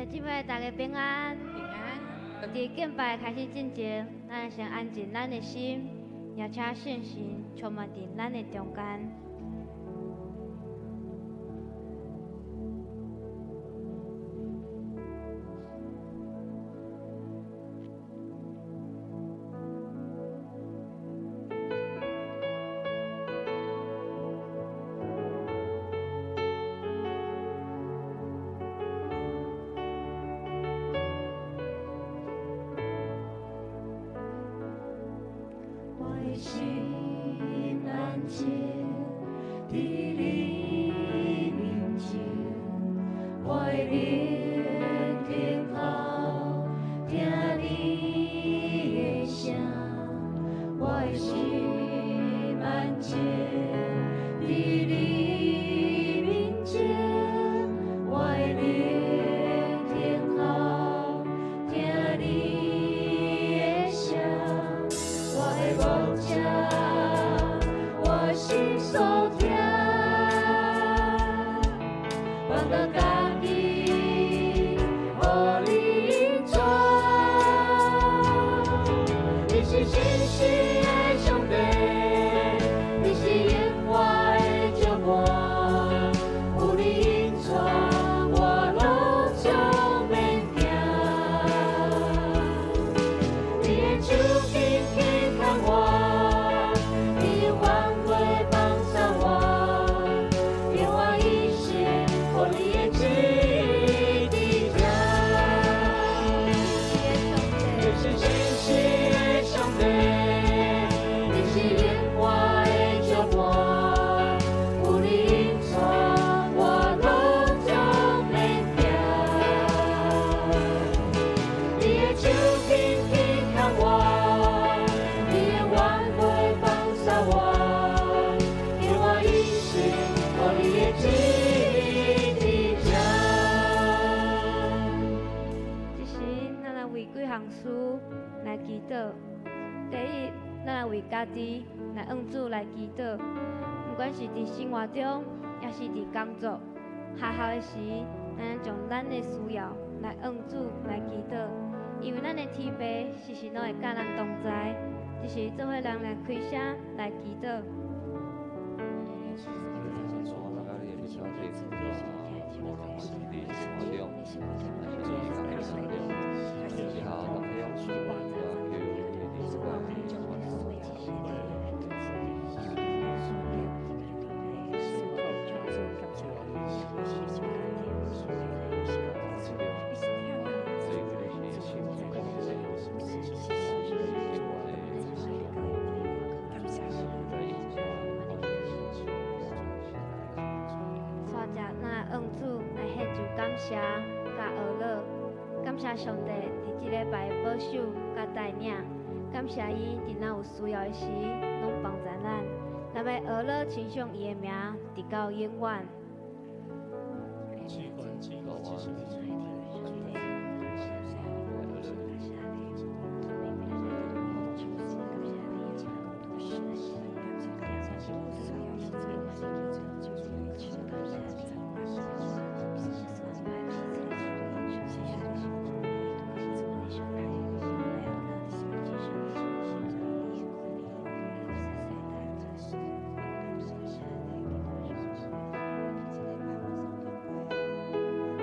兄弟姊妹，大家平安。平安。佇敬拜開始進前，咱先安靜咱的心，邀請聖神充滿佇咱的中間。心安靜佇你面前，我的靈聽候聽你的聲，我的心安靜佇你面前，我的靈聽候聽你的聲，我的牧者，我心所疼，放到家己，予你引帶。你是信實的上帝，你是永活的石伴，有你引帶，我攏總免驚。你的手緊緊牽我，你的挽回放捒我，讓我一生予你的旨意佇這。你是信實的上帝，你是永活的石伴，有你引帶，我攏總免驚。你的手緊緊牽我，你的挽回放捒我，讓我一生予你的旨意佇這。這時，咱來為幾項事來祈禱。第一，咱來為家己來向主來祈禱，不管是佇生活中，抑是佇工作、學校的時，咱將咱的需要來向主來祈禱，因為咱的天父時時攏會佮咱同在。這時，做伙人來開聲來祈禱。煞者，咱來向主來獻上感謝佮呵咾，感謝上帝佇這禮拜的保守佮帶領，感謝伊佇咱有需要的時，攏幫助咱。咱欲呵咾稱頌伊的名，直到永遠。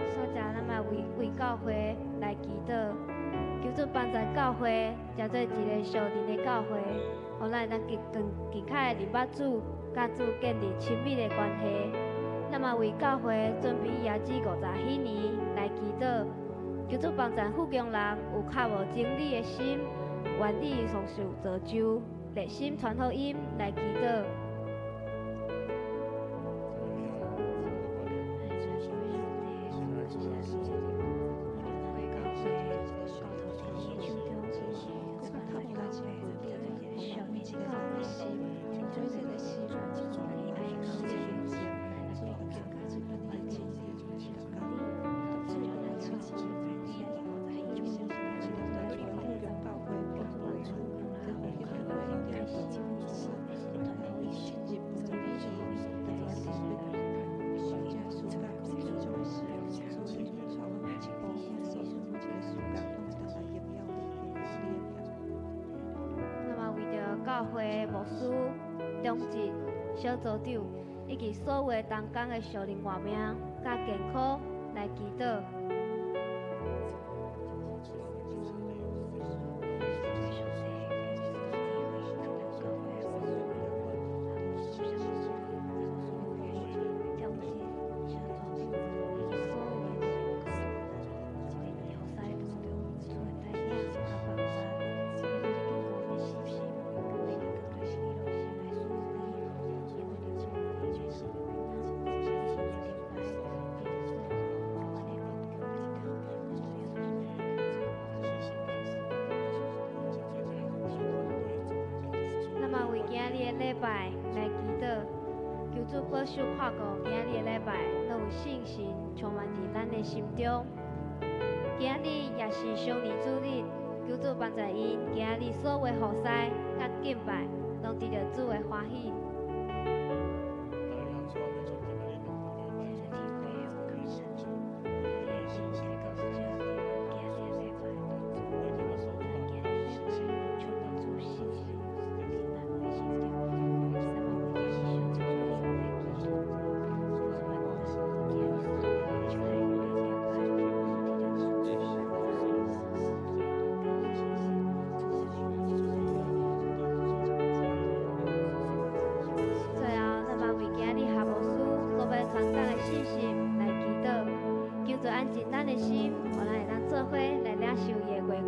煞者，咱嘛為教會來祈禱，求主幫助教會，成做一个屬靈的教會，予咱會當更更較會認捌主，佮主建立親密的關係。咱嘛為教會準備椰子50禧年來祈禱，求主幫助福建人有較無真理的心，願意從事造就，熱心傳福音來祈禱。牧師、長執、小組長以及所有同工的屬靈活命佮健康來祈禱。咱嘛為今日的禮拜來祈禱，求主保守看顧今日的禮拜，攏有聖神充滿佇咱的心中。今日也是雙年主日，求主幫助𪜶今日所有的服侍佮敬拜，攏得著主的歡喜。最後，咱嘛為今日夏牧師所欲傳講的信息來祈禱，求主安靜咱的心，予咱會當做伙來領受伊的話語。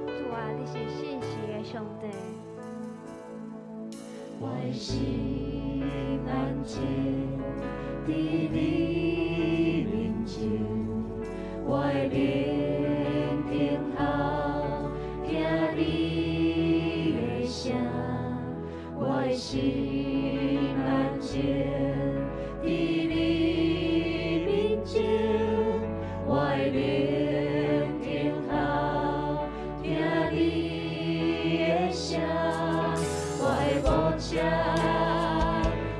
主啊，你是信實的上帝。我的心安靜佇你面前，我的靈聽候聽你的聲，我的心安靜佇你面前，我的靈聽候聽你的聲，我的無聲，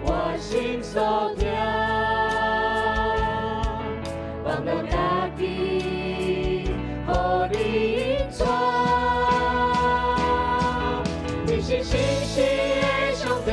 我心所疼，放落家己，予你引帶。你是信實的上帝，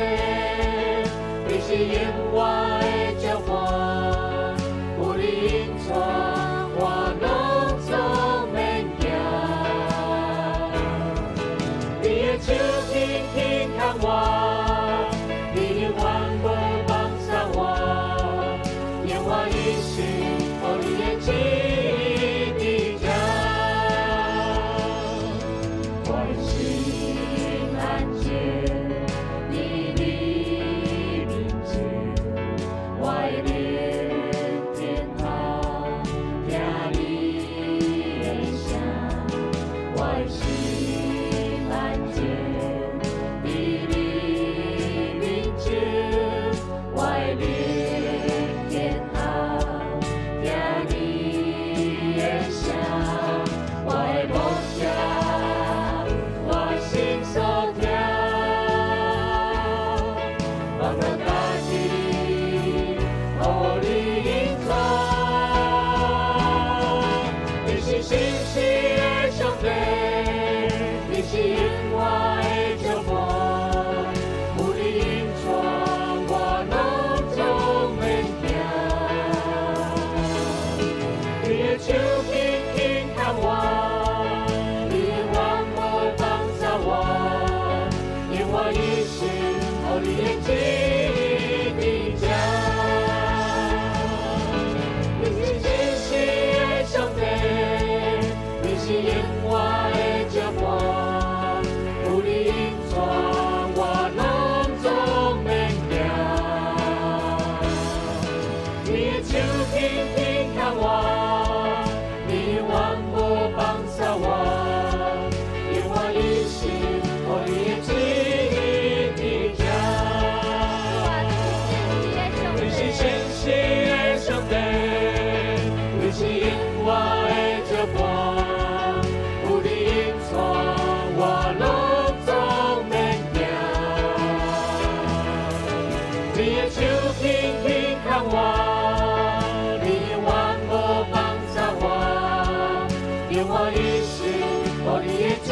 用我一生，予你的旨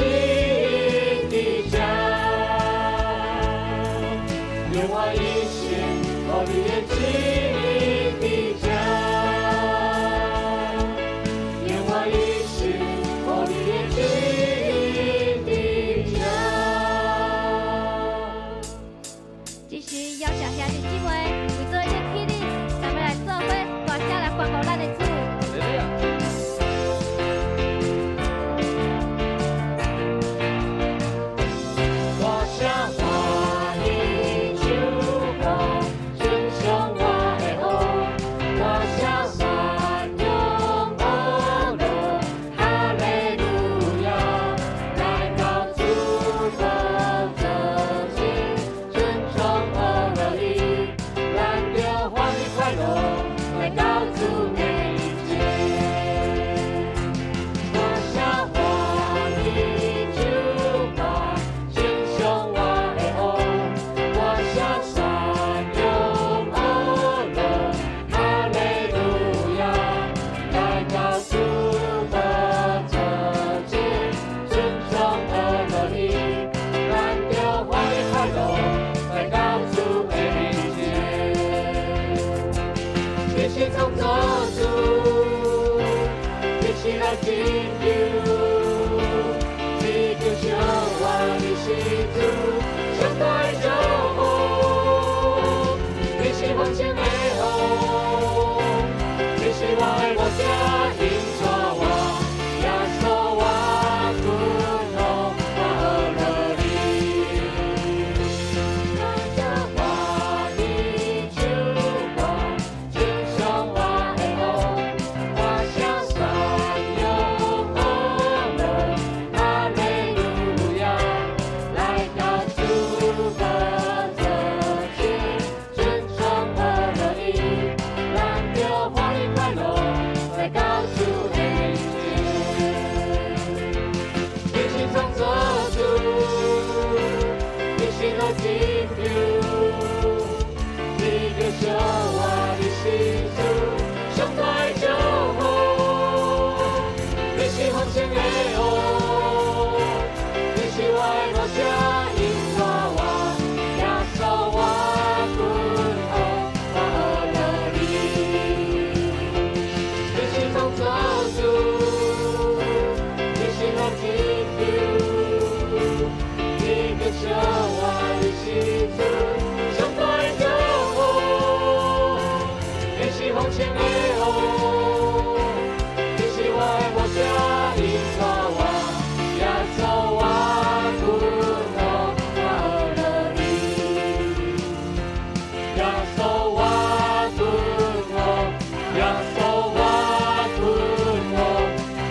意伫这，用我一生，予你的旨意伫这，用我一生，予你的旨意伫这。这是邀请兄弟姊妹为做一个起立，咱們來做伙大聲來歡呼咱的主。哈利路亞。大聲歡喜唱歌，尊崇我的王。大聲讚揚阿樂，哈利路亞！來到主寶座前，尊崇阿樂伊，咱著歡喜快樂，來到主面前。大聲歡喜唱歌，尊崇我的王。大聲讚揚阿樂，哈利路亞！來到主寶座前，尊崇阿樂伊，咱著歡喜快樂，來到主的面前。你是創造主，你是來拯救，你就是我，你是主，上大的祝福。你是豐盛的王，你是我的牧者，引帶我，耶穌我君王，我學樂你。大聲歡喜唱歌，尊崇我的王。大聲讚揚阿樂，哈利路亞！來到主寶座前，尊崇阿樂伊，咱著歡喜快樂，來到主的面前。你是創造主，你是來拯救，你就是我，你是主，上大的祝福。你是豐盛的王，你是我的牧者，引帶我，耶穌我君王，我學樂你。你是創造主，你是來拯救，你就是我，你是主，上大的祝福。你是豐盛的王，你是我的牧者，引帶我，耶穌我君王，我學樂你。耶穌我君王，耶穌我君王，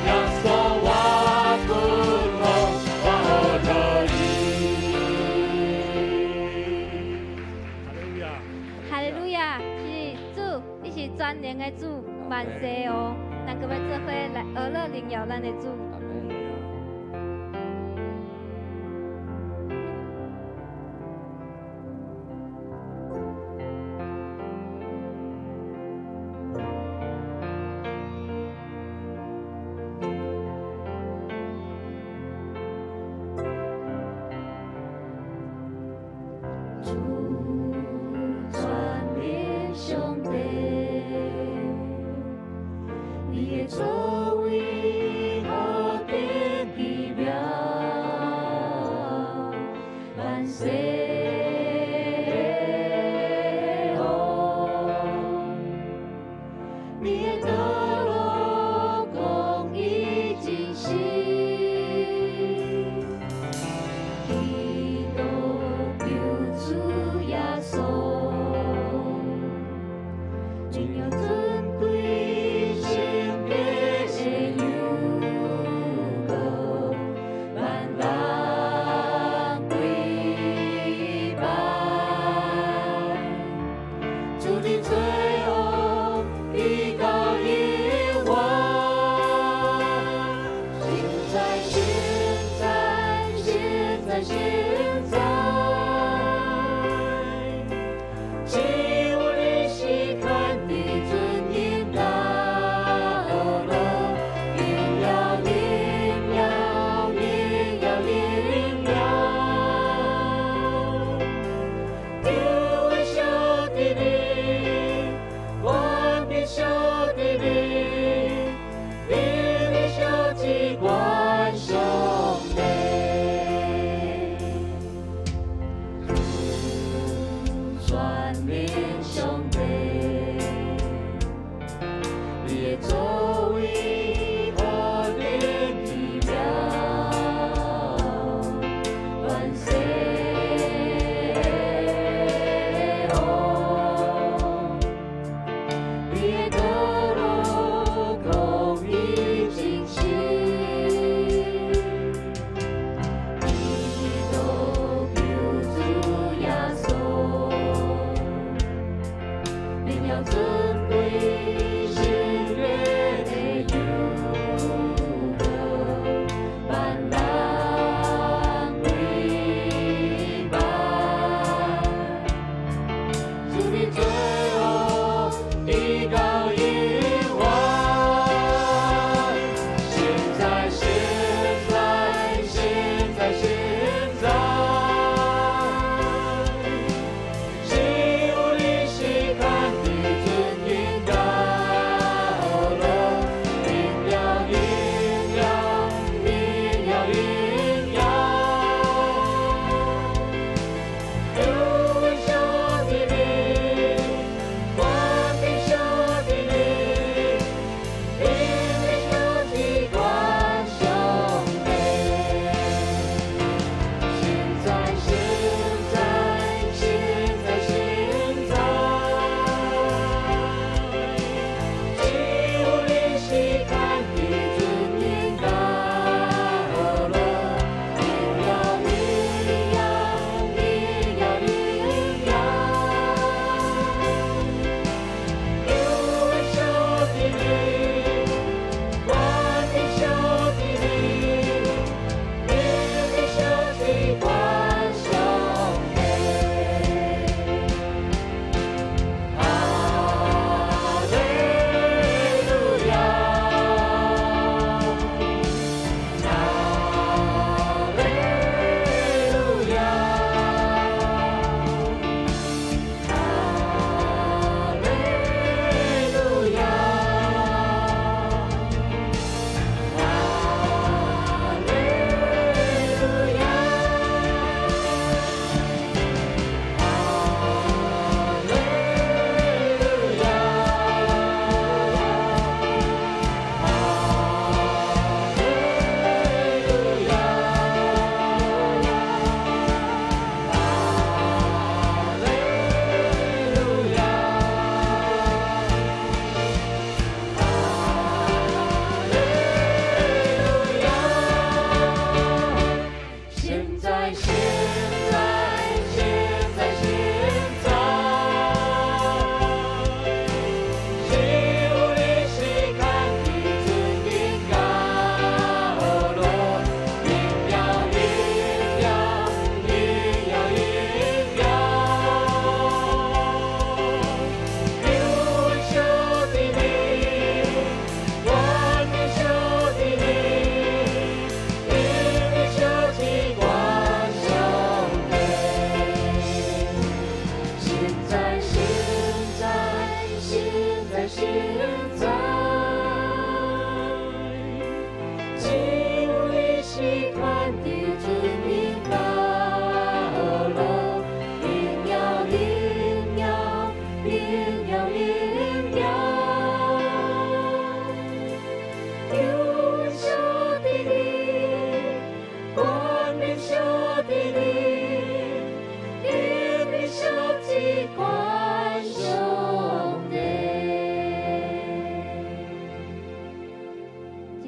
耶穌我君王，我學樂你。哈利路亞。哈利路亞，是主，你是全能的主，萬世王，咱閣欲做伙來學樂榮耀咱的主。阿門。主全能上帝，你的作為何等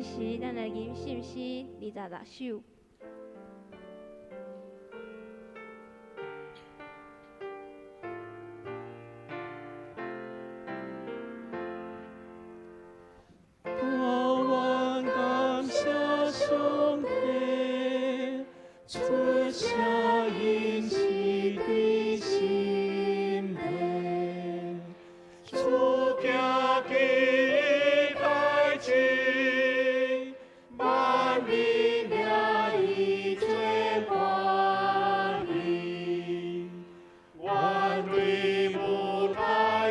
這時，咱來吟聖詩26首。我願感謝上帝，出聲音是對心底，主行奇異代誌，萬民領伊做歡喜，願對舞台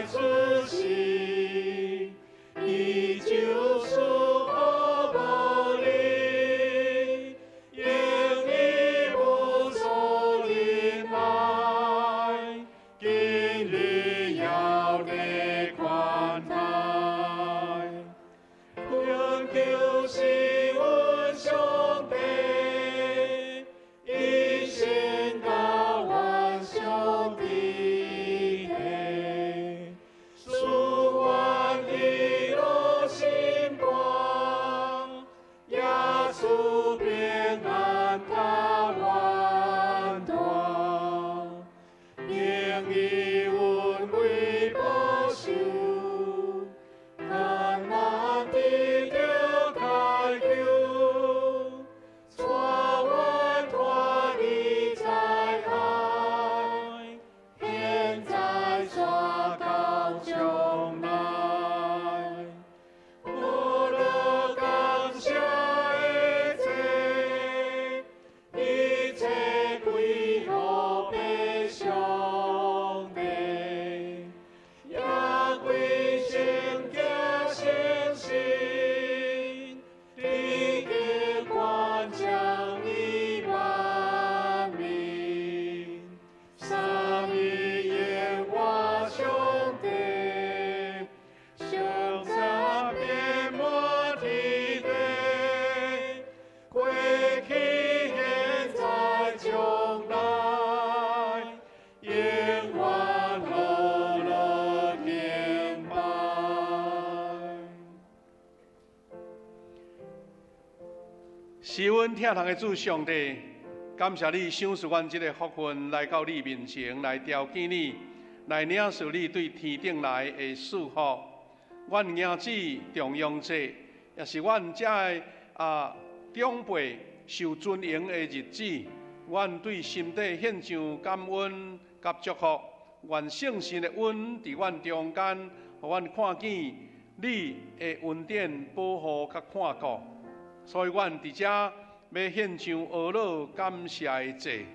出席，伊就是好無理，用伊無所忍耐，今日猶咧款待。恳求是阮上帝，伊先甲阮相弟兄，赐阮喜樂心肝，也賜平安甲軟斷，用伊阮為保守，艱難得著解救，帶阮脫離災害，現在煞到將來。我樂感謝的祭，一切歸予父上帝，也歸聖潔聖神，直到關將以萬民，三一耶和華上帝，頌讚遍滿天地，過去現在將來，永遠樂樂敬拜。是阮疼痛的主上帝，感謝你賞賜阮這个福分來到你面前來朝見你，來領受你對天頂來的祝福。阮兒子重陽節，也是阮遮的長輩受尊榮的日子，阮對心底獻上感恩佮祝福。願聖神的恩佇阮中間，予阮看見你的恩典保護佮看顧。所以，阮佇遮欲獻上阿樂感謝的祭，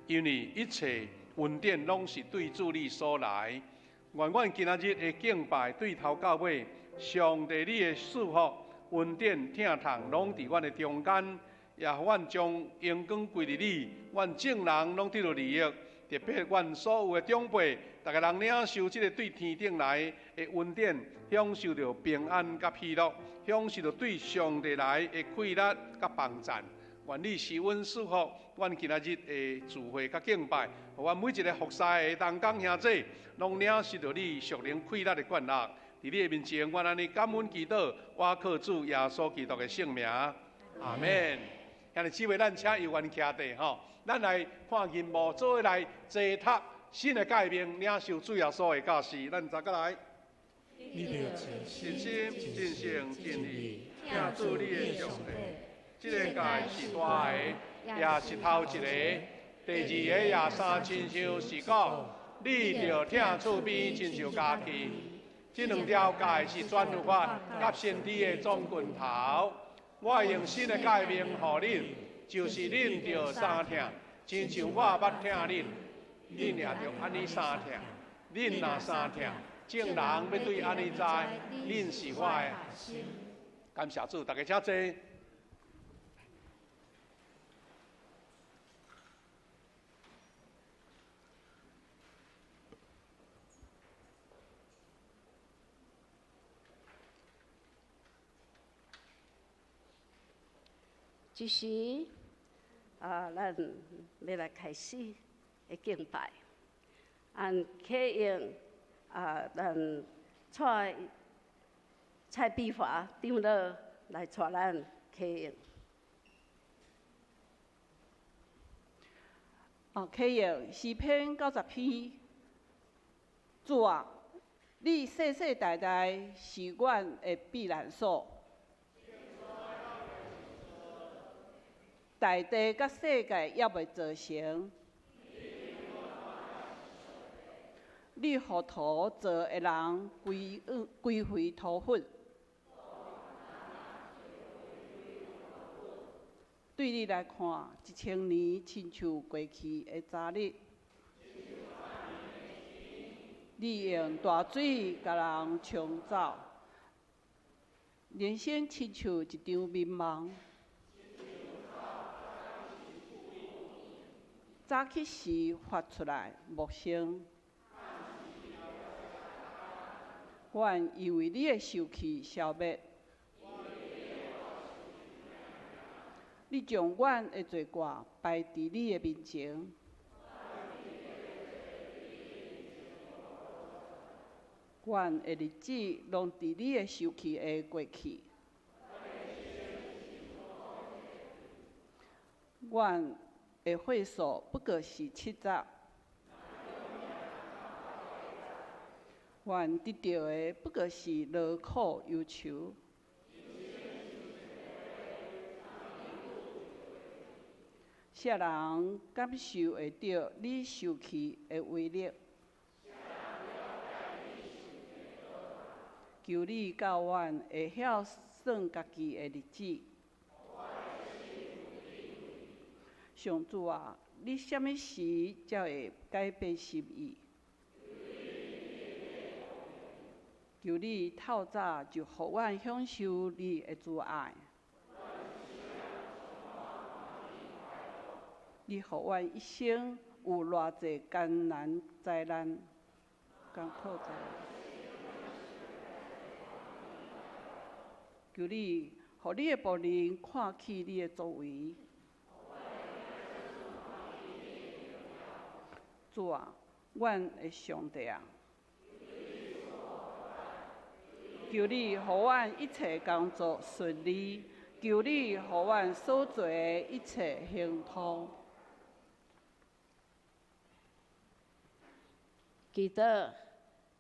因為一切恩典攏是對主你所來。願阮今仔日的敬拜對頭到尾，上帝你的祝福、恩典、疼痛，攏佇阮的中間，也予阮將榮光歸予你，阮眾人攏得著利益，特別阮所有的長輩，逐个人領受這个對天頂來的恩典，享受著平安佮喜樂，享受著對上帝來的快樂佮幫贊。願你賜阮祝福，阮今仔日的聚會佮敬拜，予阮每一个服侍的同工兄弟，攏領受著你屬靈快樂的冠冕。佇你的面前，阮按呢感恩祈禱，倚靠主耶穌基督的聖名，阿們。兄弟姊妹，咱請有緣徛地吼，咱來看銀幕，做伙來齊讀新的誡命，領受主耶穌的教示。咱再閣來。你著盡盡心、盡性、盡意，疼主你的上帝。這个誡是大的，也是頭一个。第二个也相親像是講，你著疼厝邊親像家己。這兩條誡是全律法佮先知的總棍頭。我用新的誡命予恁，就是恁著相疼，親像我捌疼恁，恁也著按呢相疼。恁若相疼，眾人欲對按呢知，恁是我的。感謝主，大家請坐。這時，咱欲來開始的敬拜。按啟用咱蔡蔡碧華長老來帶咱啟用。哦，啟用詩篇90篇。主啊，你世世代代是阮的避難所，大地佮世界猶未造成，你予土造的人歸回土粉。對你來看，1000年親像過去的昨日。你用大水共人沖走，人生親像一場眠夢。早起時發出來無聲，阮因為你的受氣消滅。你將阮的罪過擺佇你的面前，阮的日子攏佇你的受氣下過去。阮的歲數不過是70，阮得著的不過是勞苦憂愁。啥人感受會著你受氣的威力？求你教阮會曉算家己的日子。上主啊，你啥物時才會改變心意？求你透早就予阮享受你的慈愛。你予阮一生有偌濟艱難災難、艱苦災難。求你，予你的僕人看起你的作為。主啊，阮的上帝啊，求你予阮一切工作順利，求你予阮所做的一切亨通。祈禱，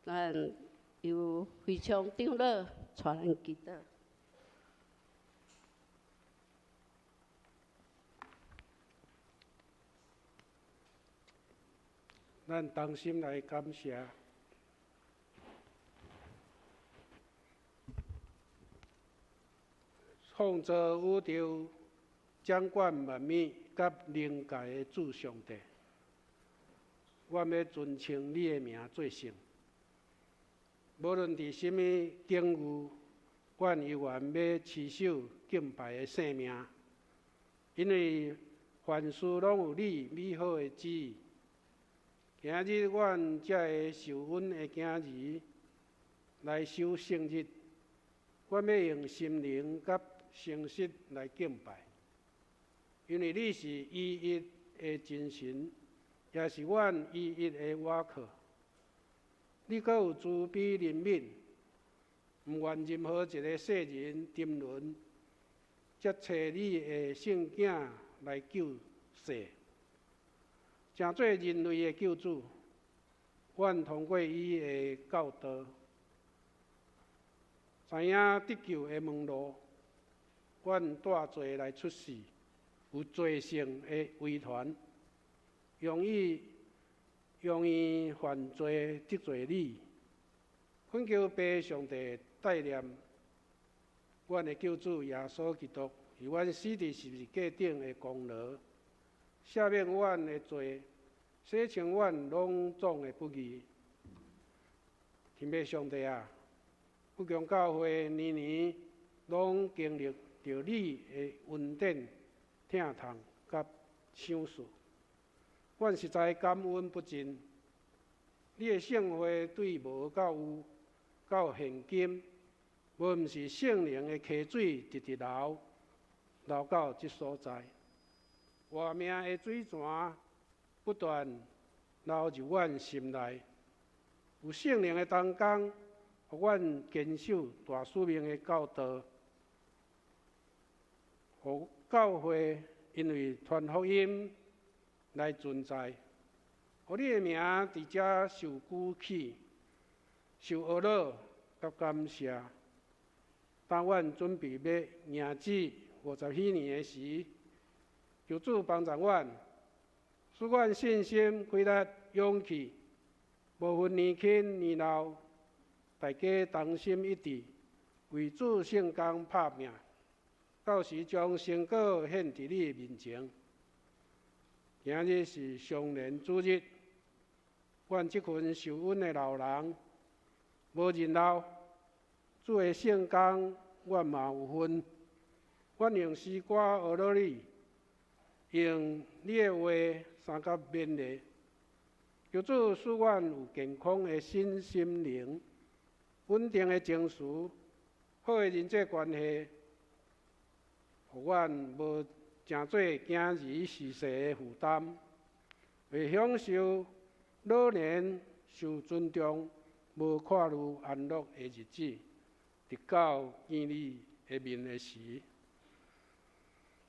咱由非常長老帶咱祈禱。咱同心來感謝創造宇宙、掌管萬物佮靈界的主上帝。我欲尊稱你的名做聖。無論佇啥物境遇，阮猶原欲持守敬拜的生命，因為凡事攏有你美好的旨意。今日阮遮个受阮的囝兒來守聖日，阮欲用心靈佮誠實來敬拜，因為你是唯一的真神，也是阮唯一的倚靠。你閣有慈悲憐憫，毋願任何一个世人沉淪，才差你的聖囝來救世，成做人類的救主。阮通過伊的教導，知影得救的門路。阮帶罪來出世，有罪性的遺傳，容易犯罪得罪你。懇求父上帝代念阮的救主耶穌基督，為阮死佇十字架頂的功勞，赦免阮的罪，洗清阮攏總的不義。天父上帝啊，富強教會年年攏經歷著你的恩典、疼痛佮賞賜，阮實在感恩不盡。你的聖會對無到有，到現今，無毋是聖靈的溪水直直流，流到這所在。活命的水泉不斷流入阮心內，有聖靈的同工，予阮堅守大使命的教導。予教會因為傳福音來存在，予你的名佇遮受舉起、受呵咾佮感謝。當阮準備欲迎主50禧年的時，求主幫助阮，賜阮信心、氣力、勇氣，無分年輕年老，大家同心一致，為主聖工拍拚，到時將成果獻佇你的面前。今日是常年主日，阮這群受恩的老人無認老，主的聖工，阮嘛有份。阮用詩歌呵咾你，用你的話相佮勉勵。求主賜阮有健康的身心靈，穩定的情緒，好的人際關係，予阮無成做囝兒辭世的負擔，會享受老年受尊重、無掛慮安樂的日子，直到見你的面的時。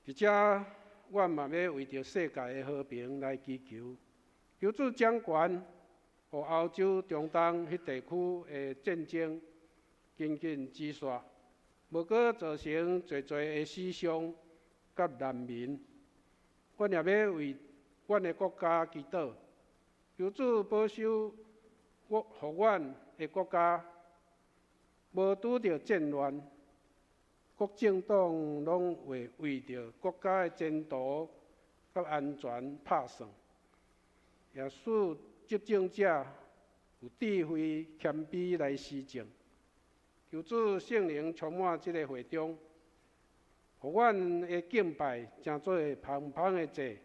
佇遮，阮嘛欲為著世界的和平來祈求，求主掌權，予歐洲、中東彼地區的戰爭緊緊止息，無閣造成濟濟的死傷佮難民。阮也欲為阮的國家祈禱，求主保守我，予阮的國家無拄著戰亂，各政黨攏會為著國家的前途佮安全拍算，也賜執政者有智慧謙卑來施政。求主聖靈充滿這个會中，予阮的敬拜成做芳芳的祭，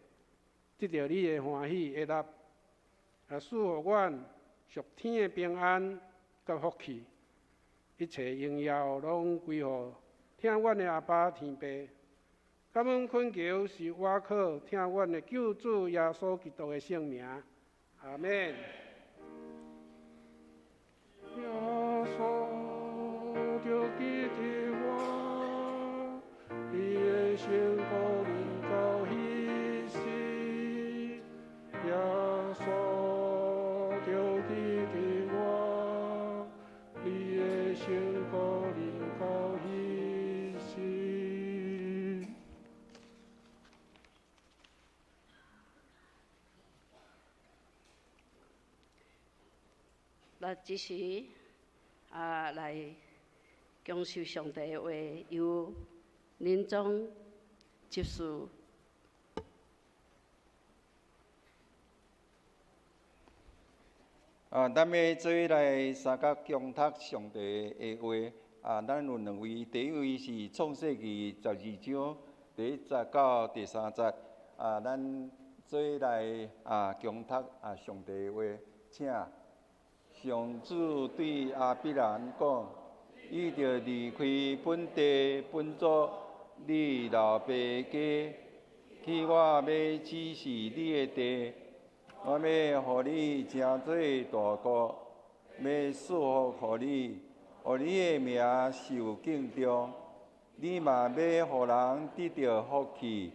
得著你的歡喜悅納，也賜予阮屬天的平安佮福氣，一切榮耀攏歸予疼阮的阿爸天父。感恩懇求是倚靠疼阮的救主耶穌基督的聖名，阿們。耶穌著記得我，你的聖膏臨到彼時，耶穌著記得我，你的聖膏臨到彼時。咱這時啊，來享受上帝的話，由林總執事。啊，咱欲做伙來相佮恭讀上帝的話。啊，咱有兩位，第一位是創世記12章第1節到第3節。啊，咱做伙來啊恭讀啊上帝的話，請。上主對亞伯蘭講：你著離開本地本族，你老爸家，去我欲指示你的地，我欲予你成做大國，欲賜福予你，予你的名受敬重。你嘛欲予人得著福氣，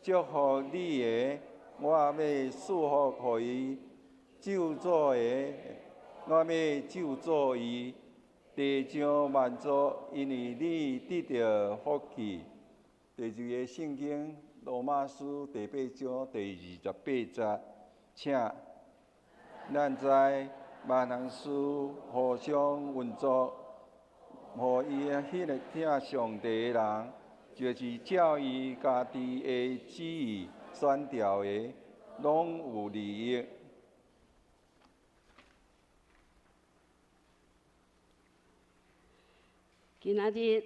祝福你的，我欲賜福予伊；咒詛的，我欲咒詛伊。地上萬族，因為你得著福氣。第二个聖經羅馬書第8章第28節，請咱知萬項事互相運作，予伊彼个疼上帝的人，就是照伊家己的旨意選召的，攏有利益。今仔日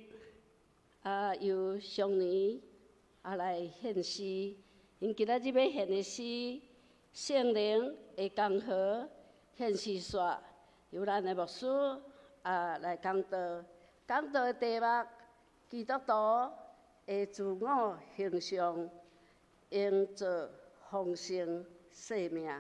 啊，由上年啊來獻詩，𪜶今仔日欲獻的詩，聖靈的江河獻詩煞，由咱的牧師啊來講道，講道的題目：基督徒的自我形象，營造豐盛生命。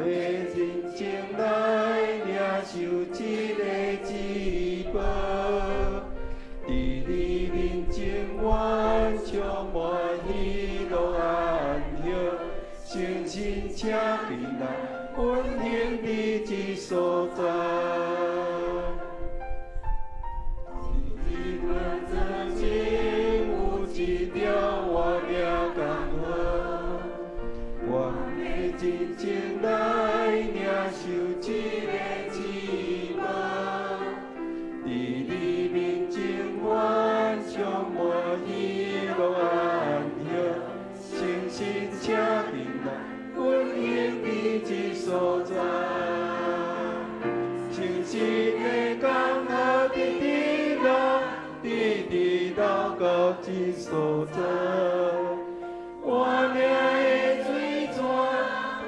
欲真正来领受这个至宝，伫你面前，阮充满喜乐安息，圣神请进来运行伫这所在。伫你宝座前有一条活命江河，愿欲真正来领受这个至宝，伫你面前，阮充满喜乐安息，圣神请进来运行伫这所在。圣神的江河直直流，直直流到这所在。活命的水泉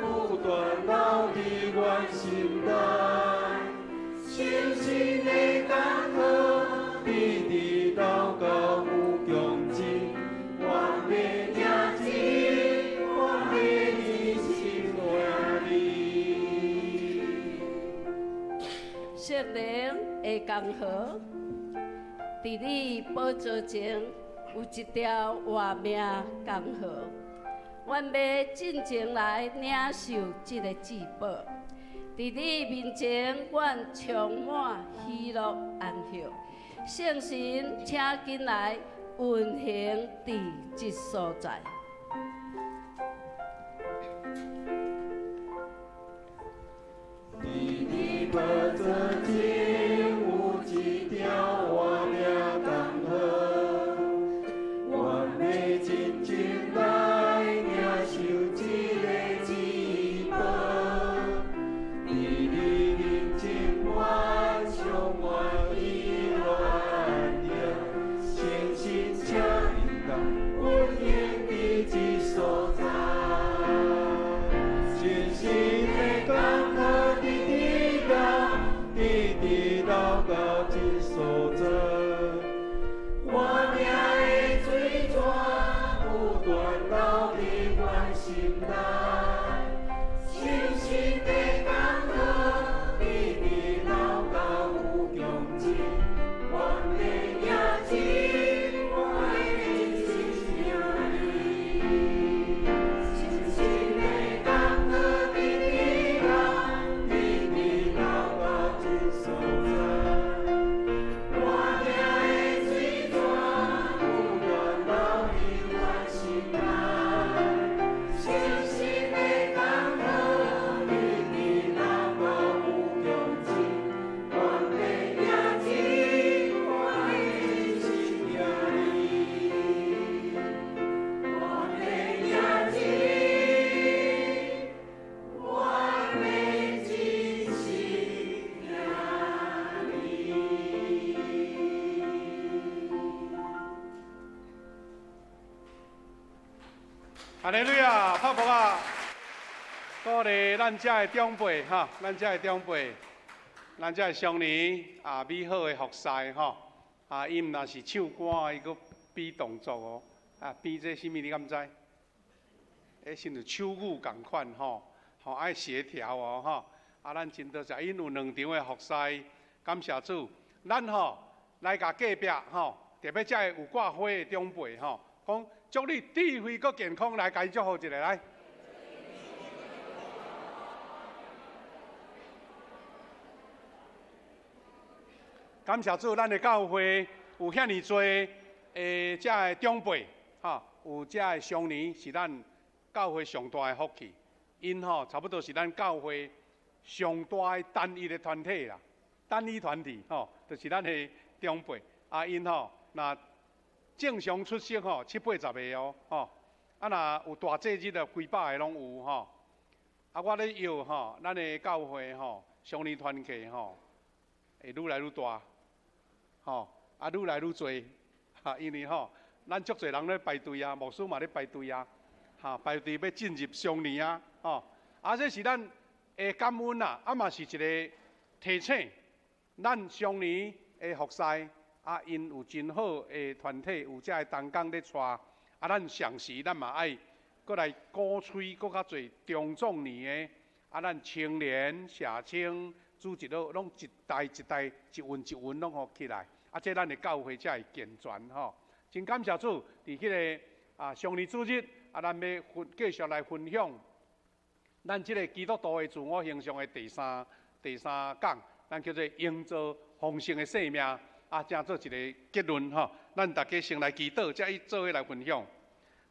不断流伫阮心内，圣神的江河直直流到无穷尽，愿欲领真，愿欲真心领你。圣灵的江河，伫你宝座前有一条活命江河，阮欲进前来领受这个至宝。伫你面前，阮充满喜乐安息。圣神，请紧来运行伫这所在。伫你宝座前有一条活命江河，愿欲真正来领受这个至宝。伫你面前，阮充满喜乐安息，圣神请进来运行伫这所在。圣神的江河直直流，直直流到这所在。活命的水泉不断流伫阮心内，圣神的江河直直流到无穷尽，愿欲领真，愿欲真心领你。圣神的江河直直流，直直流到这所在。活命的水泉不断流伫阮心内，圣神的江河直直流到无穷尽，愿欲领真，愿欲真心领你。愿欲领真，愿欲真心领你。哈利路亚，拍噗仔！鼓励咱遮的长辈哈，咱遮的长辈，咱遮的少年啊，美好的服侍吼，啊，伊毋但是唱歌，伊阁比动作哦，啊，比这啥物你敢知？彼亲像手语仝款吼，吼爱协调哦吼。啊，咱真多谢，𪜶有两场的服侍，感谢主。咱吼来共隔壁吼，特别遮个有挂花的长辈吼，讲祝你智慧阁健康，来共伊祝福一下来。感谢主，咱的教会有遐尔济的遮个长辈，吼，有遮个少年是咱教会上大的福气。𪜶吼差不多是咱教会上大的单一的团体啦，单一团体吼，就是咱的长辈。啊，𪜶吼若正常出席吼七八十个哦，吼，啊若有大节日的几百个拢有吼。啊，我咧约吼，咱的教会吼，少年团契吼，会愈来愈大，吼，啊愈来愈济，哈，因为吼，咱足济人咧排队啊，牧师嘛咧排队啊，哈，排队欲进入少年啊，吼，啊这是咱的感恩啦，啊嘛是一个提醒，咱少年的服侍，啊，𪜶有真好的团体，有遮个同工咧带，啊，咱同时咱嘛爱阁来鼓吹阁较济中壮年的，啊，咱青年、社青、主日学拢一代一代、一运一运拢予起来，啊，这咱的教会才会健全吼。真感谢主，伫彼个上年主日，啊，咱欲分继续来分享咱这个基督徒的自我形象的第三讲，咱叫做营造丰盛的生命，啊，正做一个结论吼。咱大家先来祈祷，才去做伙来分享。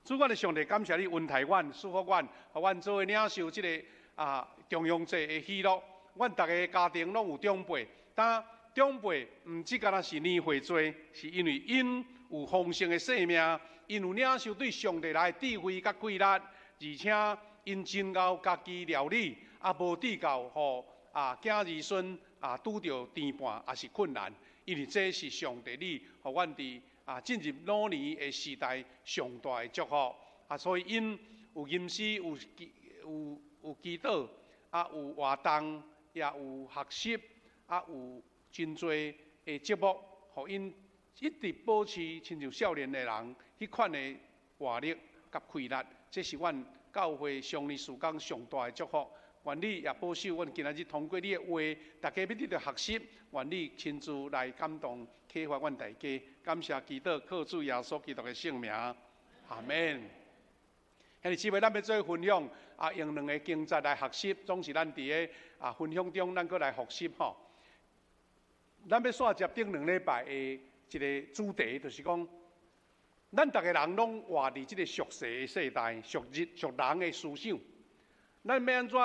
主，阮的上帝，感谢你恩待阮、赐福阮，予阮做伙领受这个重阳节的喜乐。阮逐个家庭拢有长辈，但长辈毋只干焦是年岁多，是因为𪜶有丰盛的生命，𪜶有领受对上帝来的智慧佮气力，而且𪜶真𠢕家己料理，啊，无至到予囝儿孙拄著甜伴抑是困难，因为这是上帝你予阮伫进入老年的时代上大的祝福啊，所以𪜶有吟诗，有祈祷，有活动，也有学习，有真济的节目，予𪜶一直保持亲像少年的人彼款的活力佮气力，这是阮教会上年事工上大的祝福。愿你也保守阮今仔日通过你的话，大家欲得著学习。愿你亲自来感动启发阮大家。感谢祈祷，靠主耶稣基督的圣名，阿门。兄弟姊妹，咱欲做分享啊，用两个经节来学习，总是咱伫个分享中，咱阁来复习吼。咱欲煞接顶两礼拜的一个主题，就是讲，咱逐个人拢活伫这个俗世的世代，俗日俗人的思想，咱欲按怎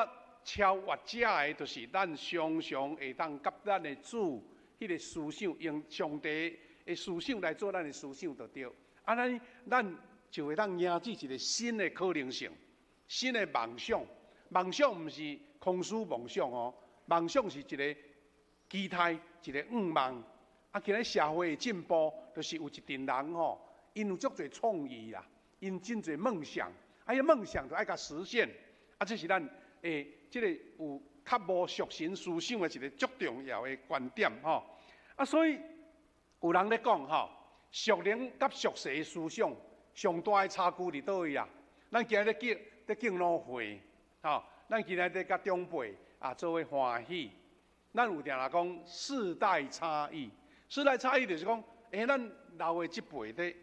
超越这个，就是咱常常会当佮咱的主彼个思想，用上帝的思想来做咱的思想就对。按呢，咱就会当营造一个新的可能性，新的梦想。梦想毋是空虚梦想哦，梦想是一个期待，一个愿望。啊，今仔社会的进步，就是有一阵人吼，𪜶有足济创意啦，𪜶真济梦想，啊，彼梦想就爱共实现。啊，这是咱这个有较无属神思想的一个足重要的观点吼。啊，所以有人咧讲吼，属灵佮属世的思想上大的差距伫佗位啊？咱今日咧敬老会，吼，咱今日咧佮长辈做伙欢喜。咱有定定讲世代差异，世代差异就是讲，咱老的这辈咧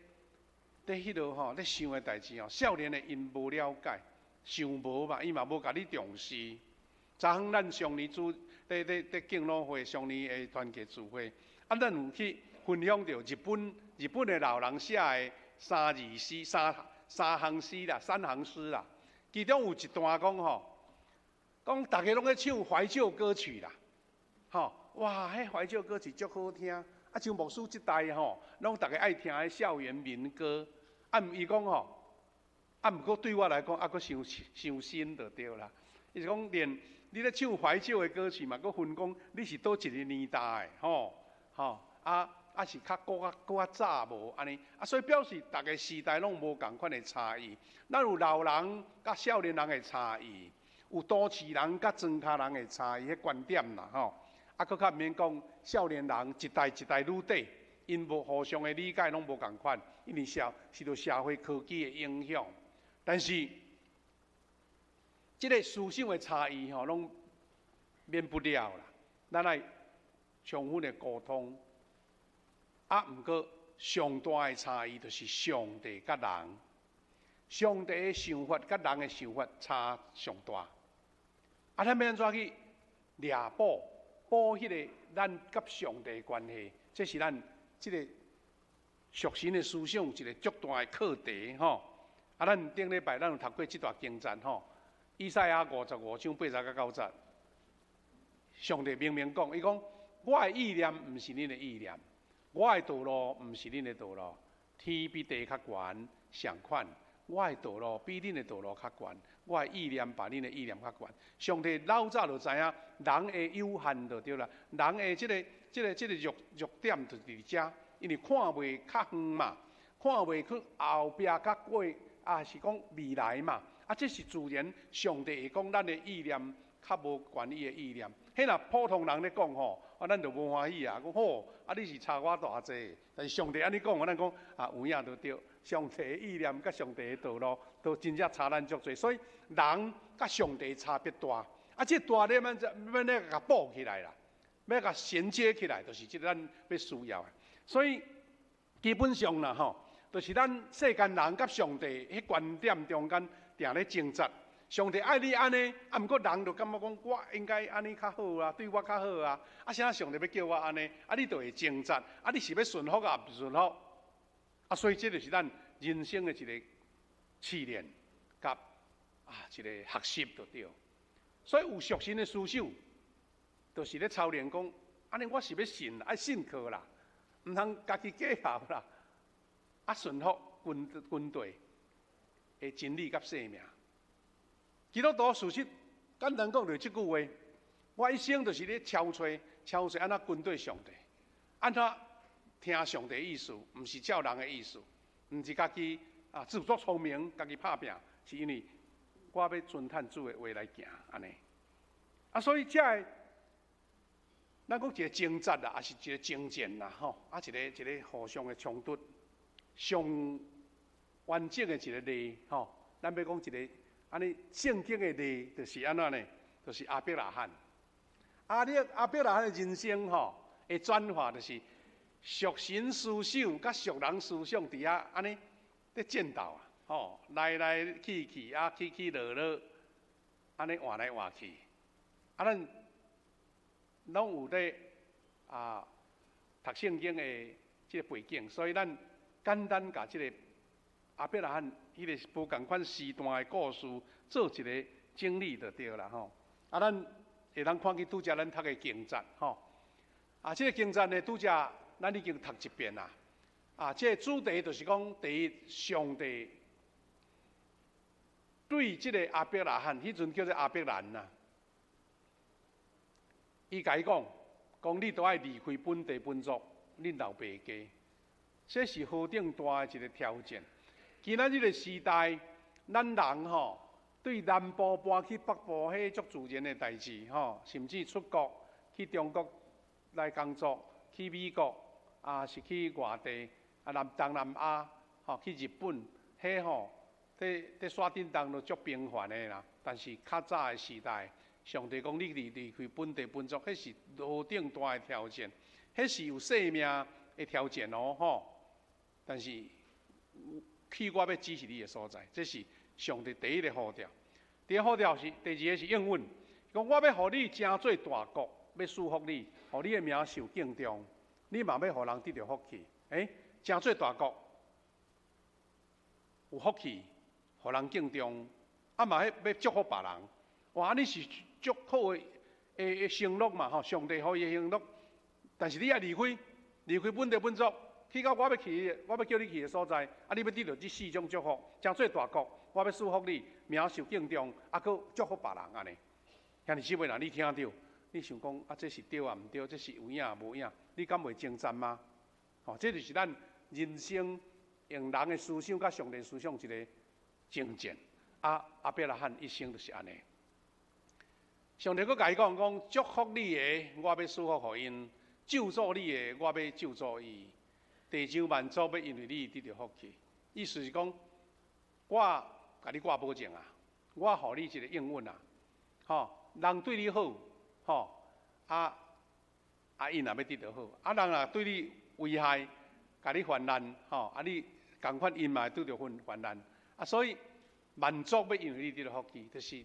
彼落吼，咧想的代志吼，少年的𪜶无了解，想无嘛，伊嘛无共你重视。昨昏咱上年主咧咧咧敬老会，上年的团契聚会，啊，咱有去分享著日本的老人写的三字诗、三行诗啦，三行诗啦。其中有一段讲吼，讲逐家拢咧唱怀旧歌曲啦，吼，哇，彼怀旧歌曲足好听。啊，像牧师这代吼，拢逐家爱听彼校园民歌。啊，毋伊讲吼，啊，毋过对我来讲，犹阁伤伤新就对啦。伊是讲连你咧唱怀旧的歌曲嘛，阁分讲你是佗一个年代的吼，吼啊，啊是较阁较阁较早无按呢，啊，所以表示逐个时代拢无仝款的差异。咱有老人佮少年人的差异，有都市人佮庄跤人的差异，彼观点啦吼。啊，阁较毋免讲少年人一代一代愈底，𪜶无互相的理解拢无仝款，因为受著社会科技的影响。但是，这个思想的差异吼，拢免不了啦。咱爱充分的沟通。啊，毋过上大的差异就是上帝佮人，上帝的想法佮人的想法差上大。啊，咱欲按怎去掠补补彼个咱佮上帝的关系？这是咱这个属神的思想一个足大的课题吼。啊，咱顶礼拜咱有读过这段经节吼，以赛亚55章80到9节，上帝明明讲，伊讲我的意念毋是恁的意念，我的道路毋是恁的道路，天比地较悬，相款，我的道路比恁的道路较悬，我的意念比恁的意念较悬。上帝老早就知影人的有限就对啦，人的这个弱点就伫遮，因为看袂较远嘛，看袂去后壁较过，啊是讲未来嘛，啊这是自然，上帝会讲咱的意念较无悬伊的意念。彼若普通人咧讲吼，啊咱就无欢喜啊，讲吼，啊你是差我大济，但是上帝按呢讲，咱讲啊有影就对。上帝的意念佮上帝的道路都真正差咱足济，所以人佮上帝差别大。啊，啊，這大鏈咱欲咧共補起來啦，欲共銜接起來，就是這個咱欲需要的。所以基本上啦吼，就是咱世間人佮上帝彼觀點中間定咧掙扎。上帝愛你按呢，啊，毋過人就感覺講我應該按呢較好啊，對我較好啊。啊，啥上帝欲叫我按呢？啊，你就會掙扎。啊，你是欲順服抑毋順服？啊，所以這就是咱人生的一個試煉，佮一個學習就對。所以有屬神的思想，就是咧操練講，按呢我是欲信，愛信靠啦，毋通家己計較啦。啊，順服軍軍隊的真理佮生命。基督徒事實簡單講就是這句話：我一生就是咧操揣操揣按怎跟綴上帝，按怎聽上帝意思，毋是照人的意思，毋是家己自作聰明，家己拍拚，是因為我欲遵趁主的話來行按呢。啊，所以這个咱講一個掙扎啦，抑是一個爭戰啦，吼，啊，一個一個互相的衝突，上完整的一個例，吼，咱欲講一個。按呢聖經的例就是按怎呢？就是亞伯拉罕。亞伯拉罕的人生吼，的轉化就是屬神思想佮屬人思想佇遐按呢咧戰鬥啊，吼，來來去去啊，起起落落，按呢換來換去。啊，咱攏有咧讀聖經的這個背景，所以咱簡單共這個亞伯拉罕彼個無仝款時段的故事做一個整理就對啦吼。啊，咱會當看見拄才咱讀的經節吼。啊，這個經節呢，拄才咱已經讀一遍啦。啊，這個主題就是講，第一，上帝對這個亞伯拉罕，彼陣叫做亞伯蘭啦。伊共伊講，講你著愛離開本地本族，恁老爸家，這是何等大的一個挑戰。今仔日個時代，咱人吼對南部搬去北部，彼足自然的代誌吼，甚至出國去中國來工作，去美國啊，是去外地啊，南東南亞吼，去日本，彼吼，佇佇山頂當都足平凡的啦。但是較早的時代，上帝講你離離開本地本族，彼是何等大的挑戰，彼是有生命的挑戰哦吼。但是，去我欲指示你的所在，這是上帝第一个呼召。第二個呼召是第二个是應允，講我欲予你成做大國，欲賜福你，予你的名受敬重，你嘛欲予人得著福氣。欸，成做大國，有福氣，予人敬重，啊嘛欲祝福別人。哇，按呢是足好的的承諾嘛吼，上帝予伊的承諾。但是你愛離開，離開本地本族。去到我欲去，我欲叫你去的所在，啊，你欲得著這四種祝福，成做大國，我欲賜福你，名受敬重，啊，閣祝福別人按呢。兄弟姊妹，若你聽著，你想講啊，這是對抑毋對？這是有影無影？你敢袂掙扎嗎？吼，這就是咱人生用人的思想佮上帝思想一個爭戰。啊，亞伯拉罕一生就是按呢。上帝閣共伊講講，祝福你的，我欲賜福予𪜶；咒詛你的，我欲咒詛伊。地上萬族欲因為你得著福氣，意思是講，我共你掛保證啊，我予你一個應允啊，吼，人對你好，吼，啊啊，𪜶也欲得著好，啊，人若對你危害，共你患難，吼，啊，你仝款𪜶嘛會拄著患患難，啊，所以萬族欲因為你得著福氣，就是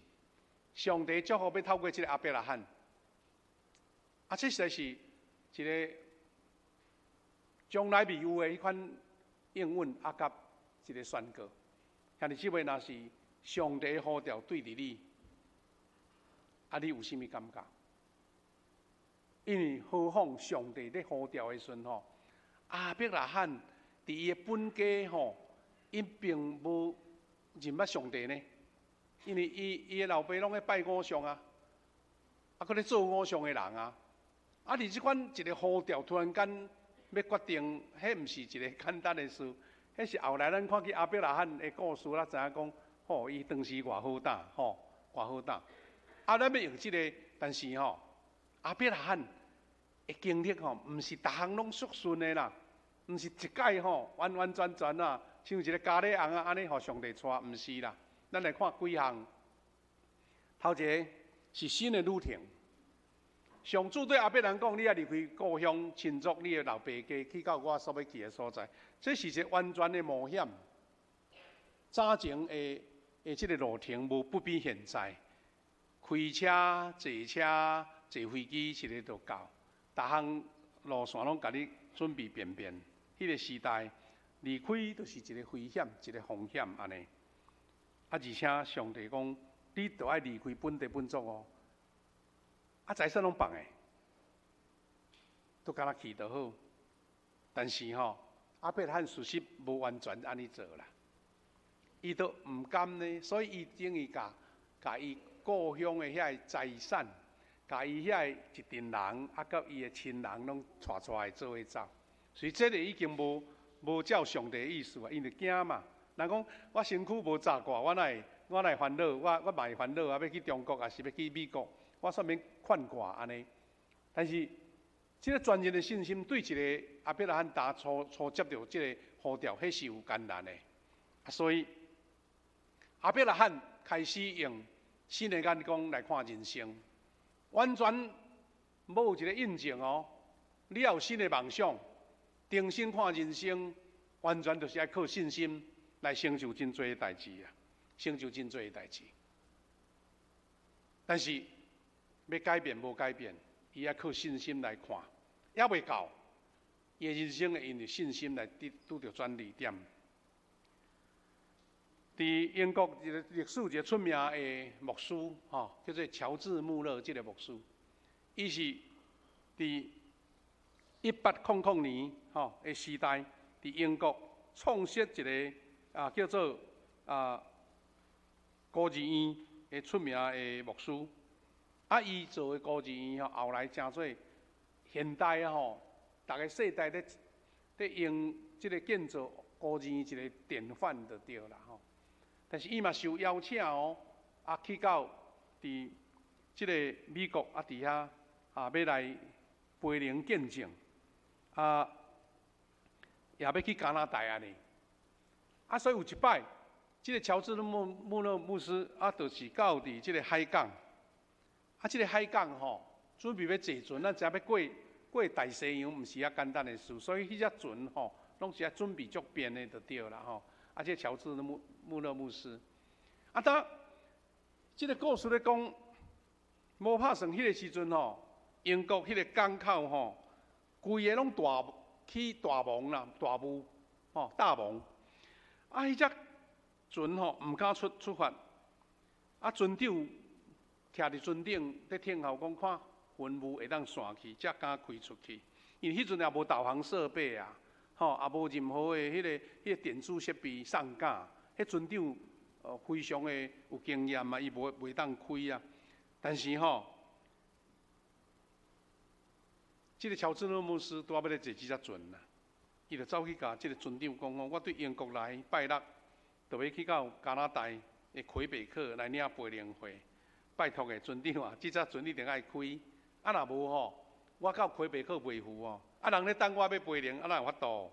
上帝祝福欲透過這個亞伯拉罕，啊，這實在是一個。從來未有的彼款應允啊，佮一個宣告。兄弟姊妹，若是上帝呼召對著你，啊，你有啥物感覺？因為何況上帝咧呼召的時陣吼，亞伯拉罕佇伊的本家吼，𪜶並無認捌上帝呢。因為伊伊的老爸攏咧拜偶像啊，啊，閣咧做偶像的人啊，啊，佇這款一個呼召突然間。欲決定，彼毋是一个簡單的事，彼是後來咱看見亞伯拉罕的故事，咱知影講，吼，伊當時偌好膽，吼，偌好膽。啊，咱欲用這个，但是吼，亞伯拉罕的經歷吼，毋是逐項攏順順的啦，毋是一擺吼完完全全啊，像一个咖喱尪仔按呢予上帝帶，毋是啦。咱來看幾項，頭一个，是新的旅程。上主對亞伯蘭講：你愛離開故鄉親族，你的老爸家，去到我所欲去的所在。這是一個完全的冒險。早前的這個路程無不比現在，開車、坐車、坐飛機，一个就到，逐項路線攏共你準備便便。彼個時代離開就是一個危險，一個風險按呢。啊，而且上帝講，你著愛離開本地本族哦。啊，財產攏放的，都敢若去就好。但是吼，亞伯拉罕事實無完全按呢做啦，伊都毋甘呢，所以伊等於共共伊故鄉的遐个財產，共伊遐个一陣人，啊，佮伊的親人攏帶帶來做伙走。所以這个已經無照上帝的意思啊，因為驚嘛。人講我身軀無紮掛，我哪會煩惱？我嘛會煩惱啊！欲去中國，抑是欲去美國？我煞免牽掛按呢。但是，這个全然的信心對一个亞伯拉罕當初初接著這个呼召，彼是有艱難的。啊，所以亞伯拉罕開始用新的眼光來看人生，完全無有一个印證哦。你要有新的夢想，重新看人生，完全就是愛靠信心來成就真濟的代誌啊！成就真濟的代誌。但是欲改變無改變，伊愛靠信心來看，猶未到，伊的人生會因為信心來拄拄著轉捩點。佇英國一个歷史一个出名的牧師，吼，叫做喬治穆勒這个牧師，伊是佇1800年吼的時代，佇英國創設一个叫做孤兒院的出名的牧師。啊，伊做的孤兒院吼，後來成做現代吼，逐个世代咧咧用這个建造孤兒院一个典範就對啦吼。但是伊嘛受邀請哦，啊去到佇這個美國啊，佇遐啊，欲來培靈見證，啊，也欲去加拿大按呢。啊，所以有一擺，這个喬治穆勒牧師啊，就是到佇這个海港。啊，這个海港吼，準備欲坐船，咱知影欲過過大西洋，毋是遐簡單的事，所以彼隻船吼，攏是愛準備足便的就對啦吼。啊，這个喬治穆勒牧師，啊，當這个故事咧講，無拍算彼个時陣吼，英國彼个港口吼，規个攏大起大霧啦，大霧吼，大霧。啊，彼隻船吼，毋敢出發。啊，船長徛佇船頂咧聽候，講看雲霧會當散去，才敢開出去。因為彼陣也無導航設備啊，吼，也無任何的彼個電子設備送教。彼船長非常的有經驗啊，伊無袂當開啊。但是吼，這個喬治穆斯拄仔欲來坐這隻船啦，伊就走去共這個船長講講，我對英國來拜六，就欲去到加拿大的魁北克來領培靈會。拜託的船長啊，這隻船一定愛開，啊若無吼，我到魁北克袂赴哦。啊人咧等我欲培靈，啊哪有法度？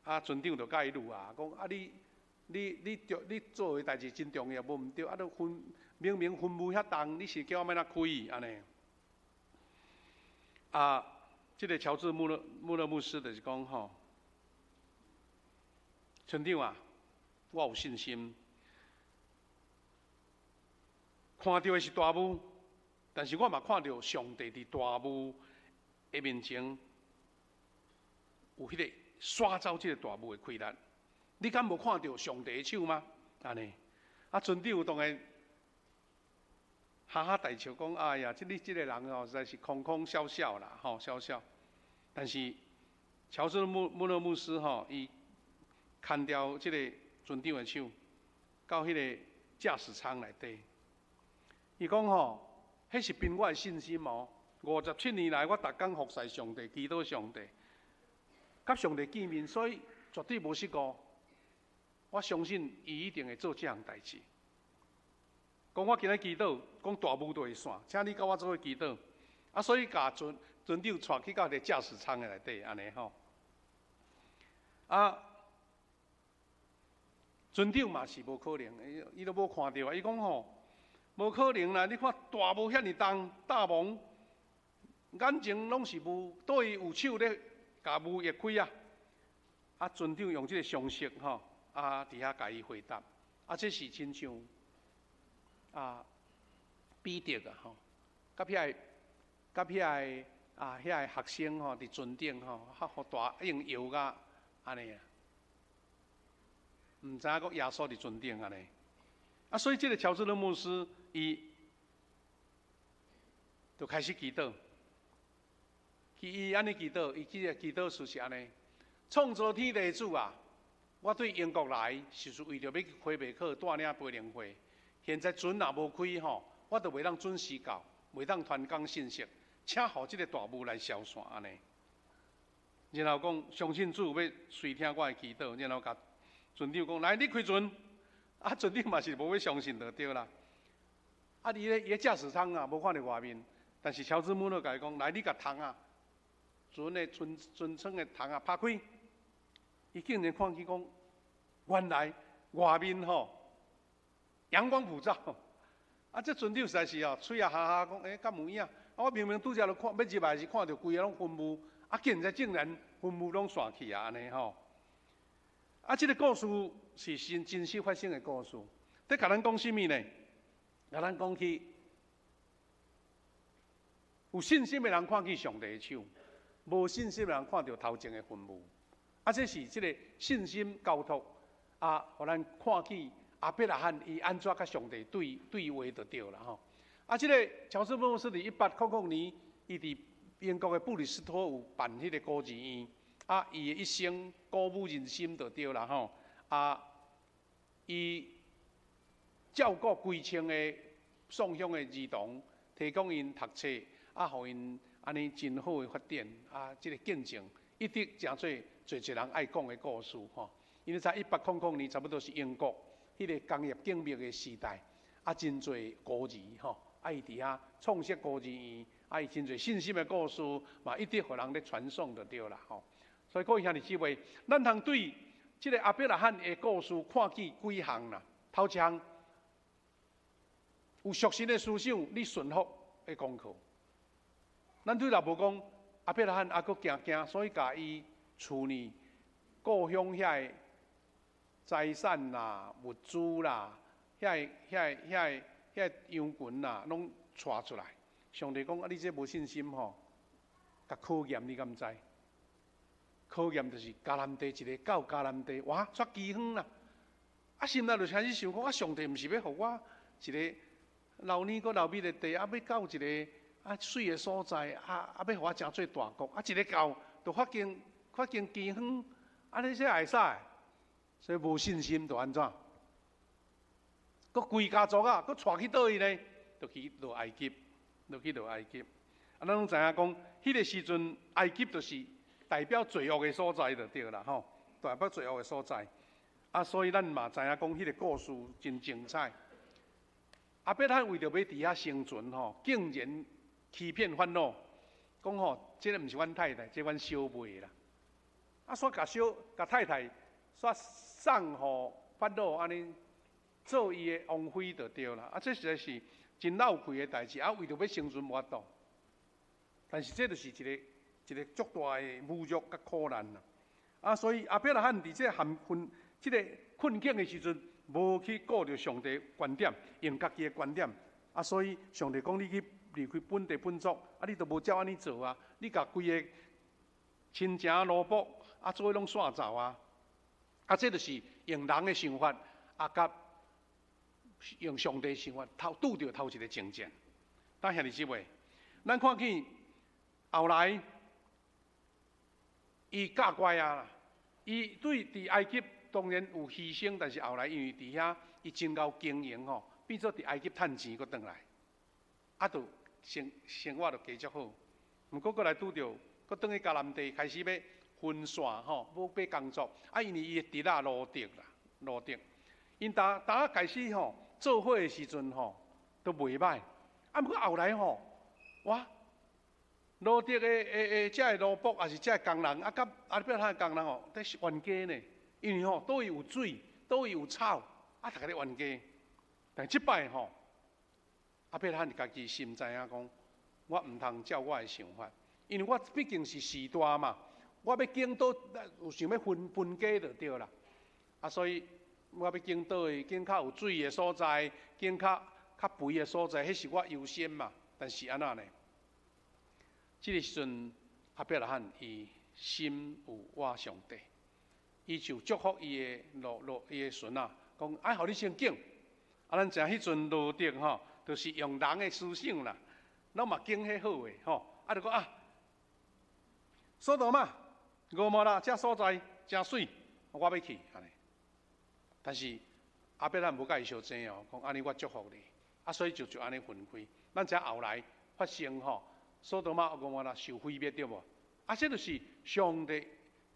啊船長就共伊攄啊，講啊你做的代誌真重要，無毋對，啊你雲明明雲霧遐重，你是叫我欲按怎開按呢？啊，這个喬治穆勒牧師就是講吼，船長啊，我有信心。看著的是大霧，但是我嘛看著上帝佇大霧的面前有彼个刷走這个大霧的氣力。你敢無看著上帝的手嗎？按呢，啊，船長當然哈哈大笑講：哎呀，這你這个人哦，實在是空空笑笑啦，吼笑笑。但是喬治穆勒牧師吼，伊牽牢這个船長的手，到彼個駕駛艙內底。伊講吼，彼是憑我的信心哦。57年來，我逐工服侍上帝，祈禱上帝，佮上帝見面，所以絕對無失誤。我相信伊一定會做這項代誌。講我今日祈禱，講大霧就會散，請你佮我做伙祈禱。啊，所以共船長帶去到一个駕駛艙的內底，按呢吼。啊，船長嘛是無可能，伊都無看著啊。伊講吼，無可能啦！你看大霧遐爾重，罩蒙，眼前攏是霧，佗位有手咧共霧掖開啊？啊，船長用這個常識吼，啊，佇遐共伊回答，啊，這是親像啊彼得啊吼，佮遐個、佮遐個啊遐個學生吼，佇船頂吼，較予大浪搖甲按呢啊，毋知影講耶穌佇船頂按呢。啊，所以這個喬治勒牧師伊就開始祈禱，伊按呢祈禱，伊這個祈禱詞是按呢：創造天地的主啊，我對英國來就是為著欲去魁北克帶領培靈會，現在船若無開吼，我就袂當準時到，袂當傳講信息，請予這個大霧來消散按呢。然後講相信主欲垂聽我的祈禱，然後共船長講來，你開船。啊，船長嘛是無欲相信就對啦。啊，伊咧伊咧駕駛艙啊，無看著外面，但是喬治穆勒共伊講，來，你共窗仔，船的船船窗的窗仔拍開，伊竟然看見講，原來外面吼陽光普照。啊，這船長實在是哦，喙也哈哈講，欸，敢有影？啊，我明明拄才就看，欲入來時看著規个攏雲霧，啊，竟然雲霧攏散去啊，按呢吼。啊，這個故事是真真實發生的故事。佇共咱講啥物呢？共咱講起有信心的人看見上帝的手，無信心的人看著頭前的雲霧。啊，這是這個信心交託啊，予咱看見亞伯拉罕伊按怎佮上帝對對話就對啦吼。啊，這個喬治牧師佇1800年，伊佇英國的布里斯托有辦彼個孤兒院。啊，伊的一生鼓舞人心就對啦吼。啊，伊照顧幾千个送鄉的兒童，提供𪜶讀冊，啊，予𪜶按呢真好的發展。啊，這個見證一直成做濟濟人愛講的故事吼。因為在1800年，差不多是英國彼個工業革命的時代，啊，真濟孤兒吼，啊，伊佇遐創設孤兒院，啊，伊真濟信心的故事嘛，一直予人咧傳頌就對啦吼。所以各位兄弟姊妹，咱通對這個亞伯拉罕的故事看見幾項啦。頭一項，有屬神的思想，你順服的功課。咱對若無講亞伯拉罕猶閣驚驚，所以共伊厝呢故鄉遐个財產啦、物資啦、遐个、遐个、遐個、遐個羊群啦，攏帶出來。上帝講啊，你這無信心吼，共考驗你敢知？考驗就是迦南地一个到迦南地，哇，煞饑荒啦！啊，心內就開始想講，啊，上帝毋是欲予我一个流奶閣流蜜的地，啊，欲到一个啊媠的所在，啊啊，欲予我成做大國，啊，一个到就發現發現饑荒，按呢這會使？所以無信心就按怎？閣規家族啊，閣帶去佗位呢？就去落埃及，落去落埃及。啊，咱攏知影講，彼個時陣埃及就是代表罪惡的所在就對啦，吼，代表罪惡的所在。啊，所以咱嘛知影講，彼個故事真精彩。亞伯拉罕為著欲佇遐生存吼，竟然欺騙法老，講吼，這个毋是阮太太，這阮小妹啦。啊，煞共小共太太煞送予法老按呢做伊的王妃就對啦。啊，這實在是真鬧氣的代誌。啊，為著欲生存無法度。但是這就是一个一个足大的侮辱佮苦難啦。啊，所以亞伯拉罕佇這個含困、這个困境的時陣，無去顧著上帝觀點，用家己的觀點。啊，所以上帝講你去離開本地本族，啊，你都無照按呢做啊！你共規個親情奴僕啊，做伙攏散走啊！啊，這就是用人的想法，啊，佮用上帝想法，頭拄著頭一个爭戰。但兄弟姊妹，咱看見後來。伊教乖啊！伊對佇埃及當然有犧牲，但是後來因為佇遐伊真𠢕經營吼，變做佇埃及趁錢，閣轉來，啊，就生生活就過足好。毋過閣來拄著，閣轉去迦南地開始欲分線吼，欲欲工作。啊，因為伊的侄仔羅得啦，羅得，𪜶逐逐仔開始吼做伙的時陣吼，都袂䆀。啊，毋過後來吼，哇！羅得的的的這个奴僕，抑是這个工人，啊，佮亞伯拉罕的工人吼，佇冤家呢。因為吼，佗位有水，佗位有草，啊，逐个咧冤家。但這擺吼，亚伯拉罕家己心知影讲，我毋通照我的想法，因为我毕竟是序大嘛，我欲拣佗有想欲分分家就对啦。啊，所以我欲拣佗位，拣较有水的所在，拣较较肥的所在，彼是我优先嘛。但是按怎呢？这个时阵，亚伯拉罕伊心有倚上帝，伊就祝福伊的罗罗伊的孙仔，讲爱予你先拣。啊，咱知影彼阵罗得吼，就是用人的思想啦，攏嘛拣彼好的吼。啊，就讲啊，所多玛、蛾摩拉這所在誠媠，我欲去按呢。但是亞伯拉罕無佮伊相爭哦，講按呢我祝福你，啊，所以就就按呢分開。咱知影後來發生吼，所多瑪、蛾摩拉受毀滅對無？啊，這就是上帝佇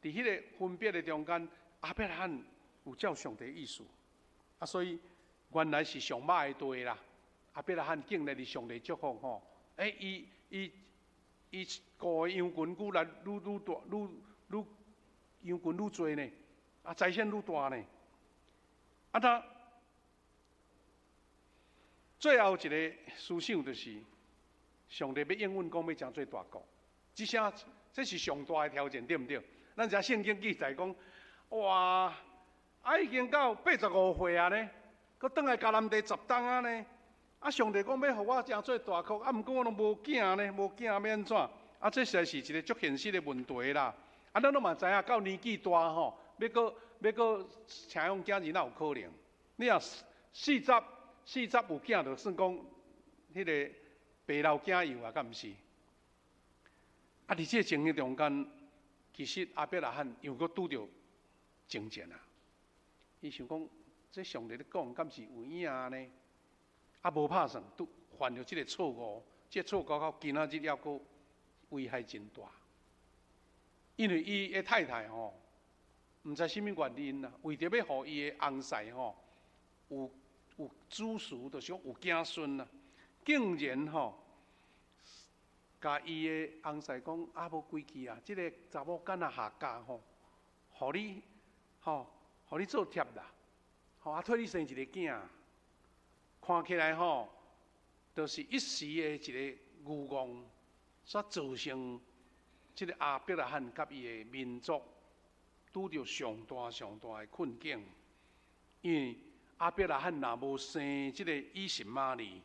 彼个分別的中間，亞伯拉罕有照上帝意思，啊，所以原來是上歹的地啦。亞伯拉罕竟然佇上帝祝福吼，欸，伊伊伊顧的羊群愈來愈愈大，愈愈羊群愈濟呢，啊，財產愈大呢。啊，他最後一个思想就是，上帝欲應允講欲成做大國，這聲這是上大的挑戰，對毋對？咱知聖經記載講，哇，啊已經到85歲啊呢，閣轉來迦南地十冬啊呢。啊，上帝講欲予我成做大國，啊，毋過我攏無囝呢，無囝欲按怎？啊，這實在是一个足現實的問題啦。啊，咱攏嘛知影，到年紀大吼，欲閣欲閣請養囝兒，哪有可能？你若四十四十有囝，就算講彼个白老囝幼啊，敢毋是？啊，佇這個情形中間，其實亞伯拉罕又閣拄著爭戰啊！伊想講，這上帝咧講，敢是有影呢？啊，無拍算，拄犯著這個錯誤，這個錯誤到今仔日猶閣危害真大。因為伊的太太吼，毋知啥物原因啦，為著欲予伊的翁婿吼有有子嗣，就是講有子孫啦，竟然吼，共伊的翁婿講啊，無規矩啊，這个查某囡仔夏甲吼，予你吼，予你做妾啦，吼啊，替你生一个囝，看起來吼，就是一時的一个慾望，所造成這个亞伯拉罕佮伊的民族拄著上大上大的困境，因為亞伯拉罕若無生這个以實瑪利，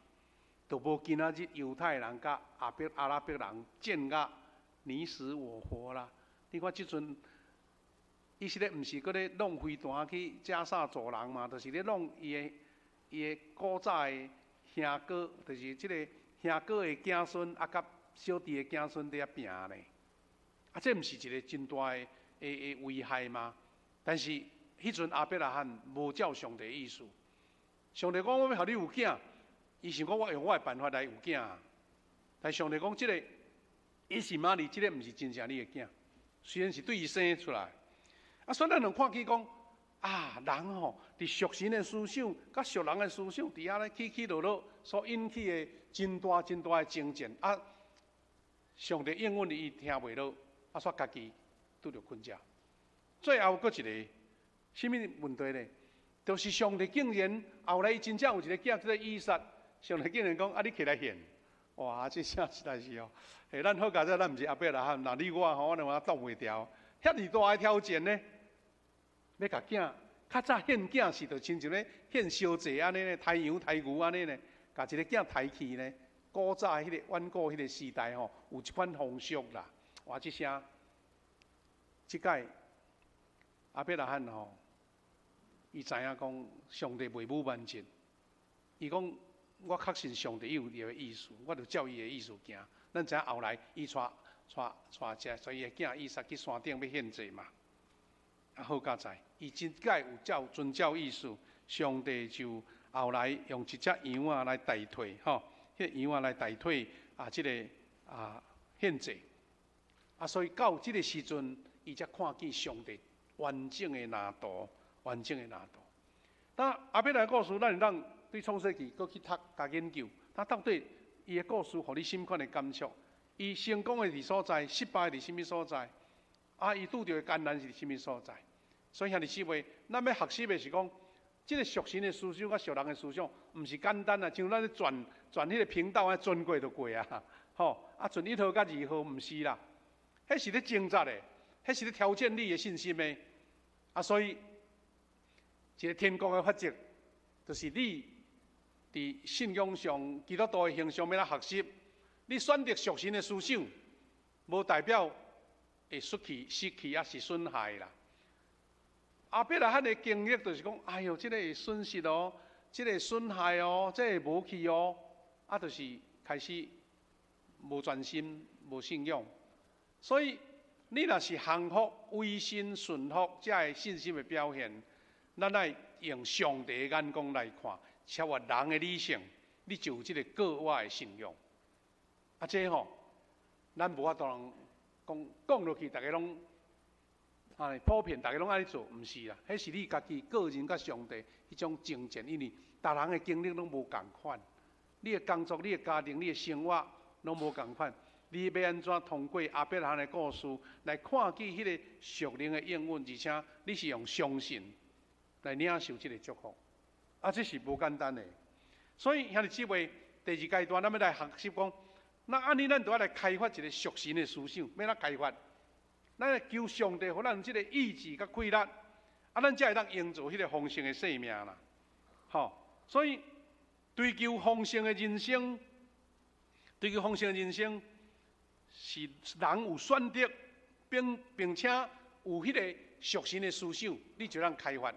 就無今仔日猶太人佮亞伯阿拉伯人戰甲你死我活啦。你看這陣，以色列毋是閣咧弄飛彈去加沙族人嘛？就是咧弄伊的伊的古早的兄哥，就是這个兄哥的子孫，啊，佮小弟的子孫佇遐拚呢。啊，這毋是一个真大的的的危害嗎？但是彼陣亞伯拉罕無照上帝意思，上帝講我欲予你有囝，伊想講我用我的辦法來有囝，但上帝講這个以實瑪利，這个毋是真正你的囝，雖然是對伊生出來。啊，所以咱就看見講啊，人吼佇屬神的思想，佮屬人的思想，佇遐咧起起落落，所引起的真大真大的爭戰。啊，上帝應允伊聽袂落，啊，煞家己拄著困擾。最後閣一个啥物問題呢？就是上帝竟然後來伊真正有一个囝叫做以撒，上帝竟然講啊，你起來獻，哇，這聲實在是哦，嘿，咱好佳哉，咱毋是亞伯拉罕，若你我吼，我兩個擋袂牢，遐爾大的挑戰呢，欲共囝，較早獻囝是就親像咧獻燒祭按呢呢，刣羊刣牛按呢呢，共一个囝刣去呢。古早彼个遠古彼个時代吼，有這款風俗啦。哇，這聲，這擺亞伯拉罕吼，伊知影講上帝袂武萬一，伊講我確信上帝有伊的意思，我就照伊的意思行。咱知影後來伊帶帶帶這所以伊的囝以撒去山頂欲獻祭嘛。啊，好佳哉，伊真擺有照遵照意思，上帝就後來用一隻羊仔來代替吼，彼个羊仔來代替啊，這个啊獻祭。啊，所以到這个時陣，伊才看見上帝完整的藍圖，完整的藍圖。但亞伯蘭故事，咱會當對創世記閣去讀、共研究，他到底伊的故事，予你啥物款的感觸？伊成功的佇所在，失敗佇啥物所在？啊，伊拄著的艱難是佇啥物所在？所以兄弟姊妹，咱欲學習的是講，這個屬神的思想佮屬人的思想，毋是簡單啊，像咱咧轉轉彼個頻道，按呢轉過就過啊，吼啊轉一號佮二號，毋是啦，彼是咧掙扎的，彼是咧挑戰你的信心的。啊，所以一個天國的法則，就是你佇信仰上基督徒的形象欲按怎學習，你選擇屬神的思想，無代表會失去、失去抑是損害啦。亞伯拉罕的經歷就是講，哎喲，這個會損失哦，這個會損害哦，這個會無去哦，啊，就是開始無專心、無信仰。所以你若是降服、委身、順服，才會信心的表現。咱愛用上帝的眼光來看，超越人的理性，你就有這個過我的信仰。啊，這吼，咱無法度人講講落去，逐家攏啊普遍，逐家攏按呢做，毋是啦。彼是你家己個人佮上帝彼種爭戰，因為逐人的經歷攏無仝款，你的工作、你的家庭、你的生活攏無仝款。你欲按怎通過亞伯拉罕的故事來看見彼個屬靈的應允，而且你是用相信來領受這個祝福，啊，這是無簡單的。所以兄弟姊妹，第二階段咱欲來學習講，那按呢，咱就愛來開發一個屬神的思想，欲按怎開發？咱來求上帝予咱這個意志佮氣力，啊，咱才會當營造彼個豐盛的生命啦。吼，所以追求豐盛的人生，追求豐盛的人生是人有選擇，並並且有彼個屬神的思想，你就通開發。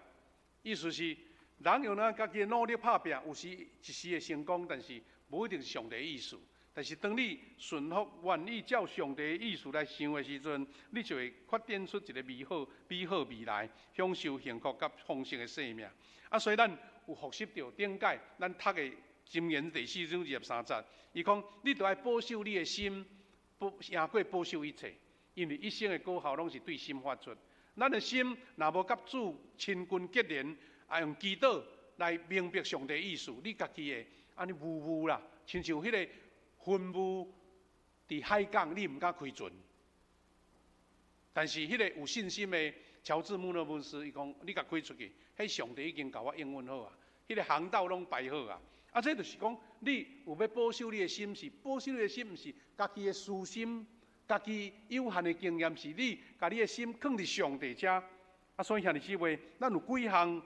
意思是，人用咱家己的努力拍拼，有時一時會成功，但是無一定是上帝的意思。但是當你順服、願意照上帝的意思來想的時陣，你就會發展出一個美好、美好未來，享受幸福佮豐盛的生命。啊，所以咱有復習著頂擺，咱讀的箴言第四章二十三節，伊講你著愛保守你的心，保贏過保守一切，因為一生的果效攏是對心發出。咱的心若無佮主親近結連，啊用祈禱來明白上帝意思，你家己會按呢霧霧啦，親像彼個雲霧佇海港，你毋敢開船。但是彼個有信心的喬治穆勒牧師，伊講你共開出去，彼上帝已經共我應允好啊，彼個航道攏排好啊。啊，這就是講你有欲保守你的心，是保守你的心，毋是家己的私心。家己有限的經驗是你共你的心囥佇上帝遮，啊，所以兄弟姊妹，咱有幾項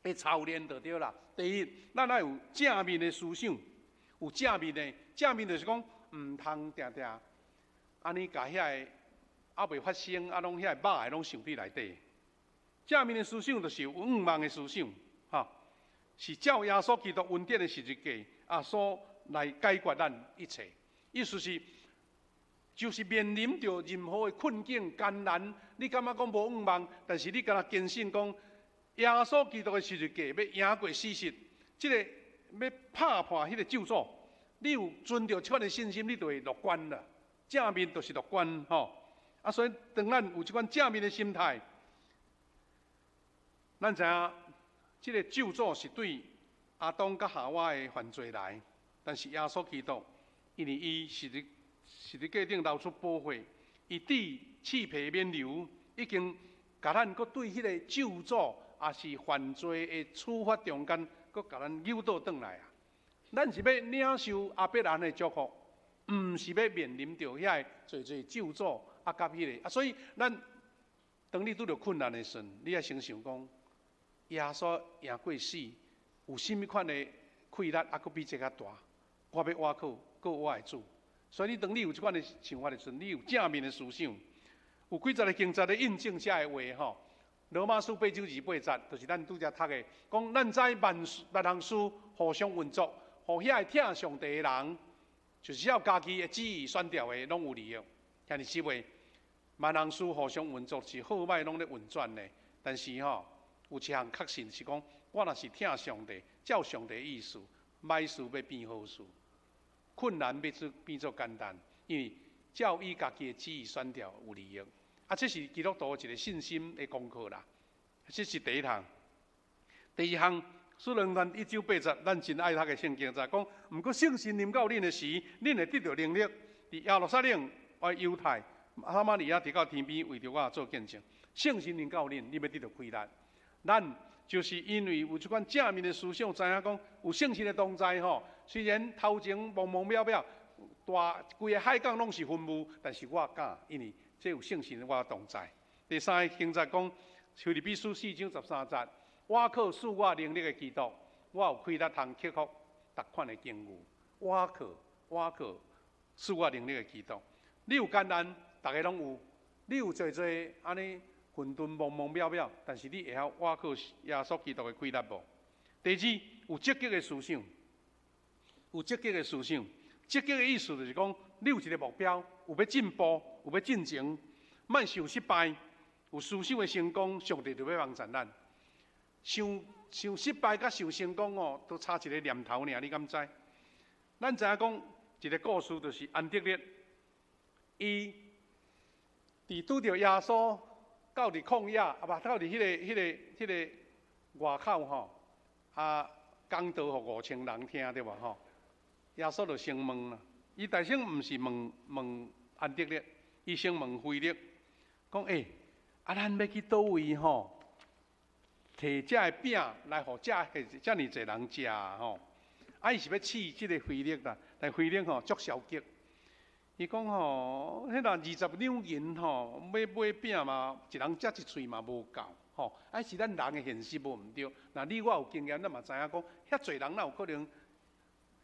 的操練就對啦。第一，咱愛有正面的思想，有正面的，正面就是講毋通定定按呢共遐個猶未發生，啊，攏遐個歹的攏想佇內底。正面的思想就是有向望的思想，吼，是照耶穌基督恩典的十字架啊，所來解決咱一切。意思是，就是面臨著任何的困境艱難，你感覺講無向望，但是你敢若堅信講耶穌基督的十字架欲贏過死實，這個欲拍破彼個咒詛，你有存著這款的信心，你就會樂觀啦。正面就是樂觀吼。啊，所以當咱有這款正面的心態，咱知影這個咒詛是對亞當佮夏娃的犯罪來，但是耶穌基督因為伊是佇十字架頂流出寶血，伊治刺皮免流，已經共咱閣對彼個咒詛，抑是犯罪的處罰中間，閣共咱誘導轉來啊！咱是欲領受亞伯拉罕的祝福，毋是欲面臨著遐个濟濟咒詛啊，佮彼個啊，所以咱當你拄著困難的時陣，你愛先想講，耶穌贏過死，有啥物款的氣力啊，閣比這較大？我欲倚靠靠我的主。所以你當你有這款的想法的時陣，你有正面的思想，有幾節的經節咧印證這个話吼。羅馬書八章二十八節，就是咱拄才讀的，講咱知萬事萬項事互相運作，予遐個疼上帝的人，就是照家己的旨意選召的，攏有利益。兄弟姊妹，萬項事互相運作是好歹攏咧運轉的，但是吼，有一項確信是講，我若是疼上帝，照上帝意思，歹事欲變好事。困難欲做變做簡單，因為照伊家己的旨意選召有利益。啊，這是基督徒一個信心的功課啦。這是第一項。第二項，使徒行傳一章八節，咱真愛讀的聖經就講，毋過聖神臨到恁的時，恁會得著能力，佇耶路撒冷、猶太、撒瑪利亞，直到天邊，為著我做見證。聖神臨到恁，恁欲得著氣力。咱就是因為有這款正面的思想，知影講有聖神的同在吼。雖然頭前茫茫渺渺，大規个海港攏是雲霧，但是我敢，因為這有聖神我同在。第三个經節講，腓立比書4章13節，倚靠賜我能力的基督，我有氣力通克服逐款的境遇。倚靠，倚靠賜我能力的基督。你有艱難，逐个攏有；你有濟濟按呢混沌茫茫渺渺，但是你會曉倚靠耶穌基督的氣力無？第二，有積極的思想，有積極的思想。積極的意思就是講，你有一个目標，有欲進步，有欲進前，莫想失敗，有思想的成功，上帝就欲幫助咱。想想失敗佮想成功哦，都差一个念頭爾，你敢知？咱知影講一个故事，就是安德烈，伊佇拄著耶穌到佇曠野，啊無到佇彼个外口吼，啊講道予5000人聽對無吼？耶穌就先問啦，伊大先毋是問問安德烈，伊先問腓力，講欸，啊咱欲去佗位吼，提這个餅來予遮爾濟人食吼？啊，伊是欲試這个腓力啦，但腓力吼足消極。伊講吼，彼若20兩銀吼，欲買餅嘛，一人食一喙嘛無夠吼。啊，是咱人的現實無毋對。若你我有經驗，咱嘛知影講，遐濟人哪有可能？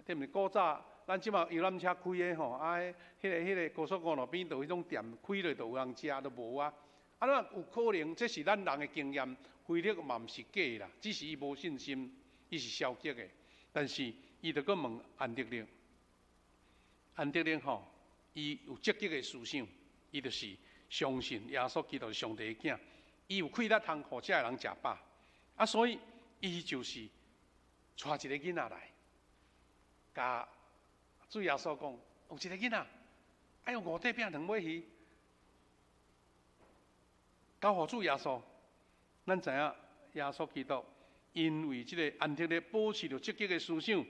對毋對？古早咱這馬遊覽車開的吼，啊，彼个高速公路邊就有彼種店開落就有人食，都無啊。啊，哪有可能？這是咱人的經驗，腓力嘛毋是假啦，只是伊無信心，伊是消極的。但是伊就閣問安德烈，安德烈吼，伊有積極的思想，伊就是相信耶穌基督是上帝的囝，伊有氣力通予遮的人食飽，啊，所以伊就是帶一个囡仔來，共主耶穌講，有一个囡仔，愛用五塊餅兩尾魚，交予主耶穌。咱知影耶穌基督因為這个安德烈保持著積極的思想，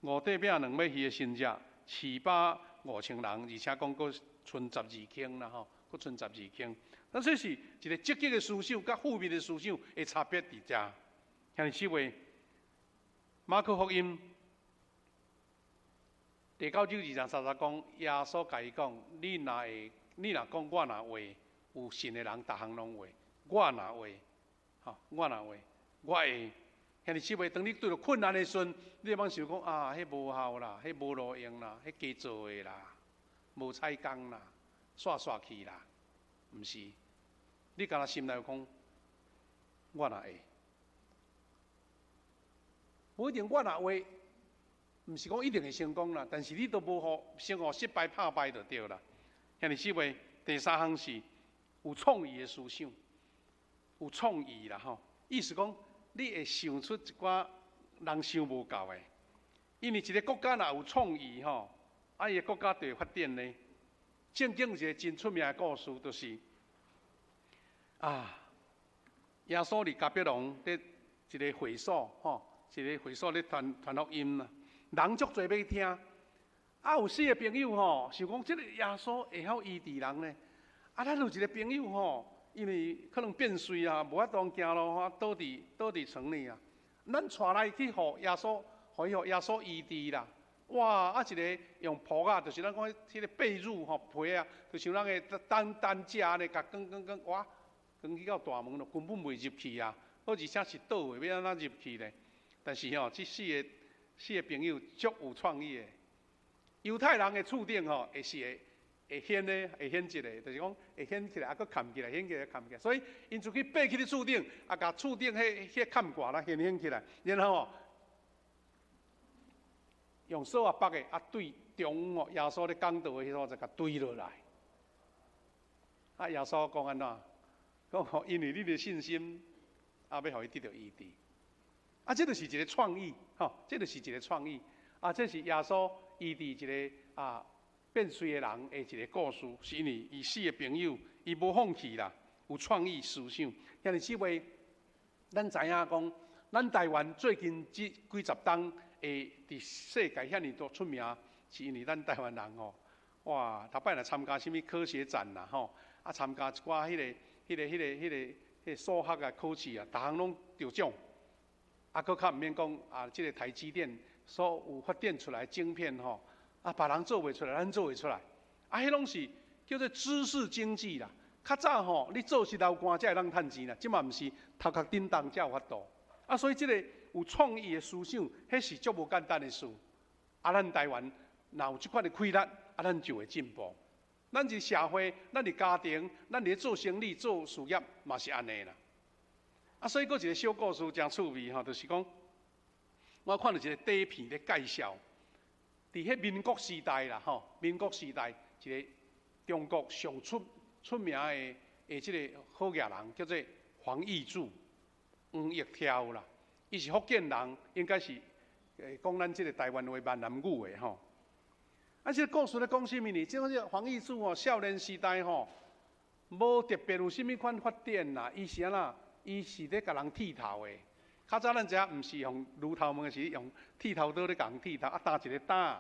五塊餅兩尾魚的神跡，飼飽5000人，而且講閣賰12坑啦吼，閣賰12坑。那這是一个積極的思想，佮負面的思想的差別佇遮。兄弟姊妹，馬可福音第九章2章3節講，耶穌共伊講：你若會，你若講我若會，有信的人逐項攏會。我若會，吼，我若會，我會。兄弟姊妹，當你拄著困難的時陣，你會想講啊，彼無效啦，彼無路用啦，彼假做的啦，無彩工啦，煞煞去啦，毋是？你敢若心內講，我若會，無一定我若會，毋是講一定會成功啦，但是你都無予先予失敗拍敗就對啦。兄弟姊妹，第三項是有創意的思想，有創意啦吼，意思講，你會想出一寡人想無到的，因為一个國家若有創意吼，啊，伊个國家就會發展呢。聖經有一个真出名的故事，就是啊，耶穌佇迦百農佇一个會所吼，一个會所咧傳傳福音啦，人足濟欲聽，啊，有四个朋友吼，想講這个耶穌會曉醫治人呢，啊，咱有一个朋友吼。因為可能變媠啊，無法度行路吼，倒佇床裡啊。咱帶來去予耶穌，予伊予耶穌醫治啦。哇！啊，一个用鋪仔，就是咱講彼个被褥吼，被啊，就像咱的擔擔架按呢，共扛扛扛，哇，扛去到大門咯，根本袂入去啊。好，而且是倒的，欲按怎入去咧？但是吼，這四个朋友足有創意的。猶太人的厝頂吼，會是會。會掀咧，會掀一个，就是講會掀起來，啊，閣崁起來，掀起來，崁起來。所以𪜶就去爬去咧厝頂，啊，共厝頂彼崁蓋啦掀掀起來，然後用索仔縛的，啊，對中央哦，耶穌咧講道的彼所在，共墜落來。啊，耶穌講按怎？講吼，因為你的信心，啊，欲予伊得著醫治。啊，這就是一个創意，吼，這就是一个創意。啊，這是耶穌醫治一个啊。變媠的人的一个故事，是因為伊四个朋友，伊無放棄啦，有創意思想。兄弟姊妹，咱知影講，咱台灣最近這幾十冬會佇世界遐爾多出名，是因為咱台灣人吼，哇，頭擺若參加啥物科學展啦吼，啊參加一寡彼个、彼個、彼個、彼個、彼個數學啊考試啊，逐項攏得獎。啊，閣較毋免講啊，這个台積電所有發展出來晶片吼，啊，別人做袂出來，咱做會出來。啊，彼攏是叫做知識經濟啦。較早吼，你做穡流汗才會當趁錢啦，這馬毋是頭殼頂動才有法度。啊，所以這个有創意的思想，彼是足無簡單的事。啊，咱台灣若有這款的氣力，啊，咱就會進步。咱佇社會，咱佇家庭，咱佇做生意、做事業，嘛是按呢啦。啊，所以閣一个小故事誠趣味吼，就是講，我看著一個短片咧介紹，佇彼民國時代啦吼，民國時代一個中國上出出名的的這个好額人，叫做黃奕柱，黃奕柱啦，伊是福建人，應該是講咱這个台灣話閩南語的吼。啊，這个故事咧講啥物呢？這個黃奕柱吼，少年時代吼，無特別有啥物款發展啦，伊是按怎？伊是咧共人剃頭的。較早咱知影，毋是用鋁頭毛，是用剃頭刀咧共人剃頭，啊，擔一个擔，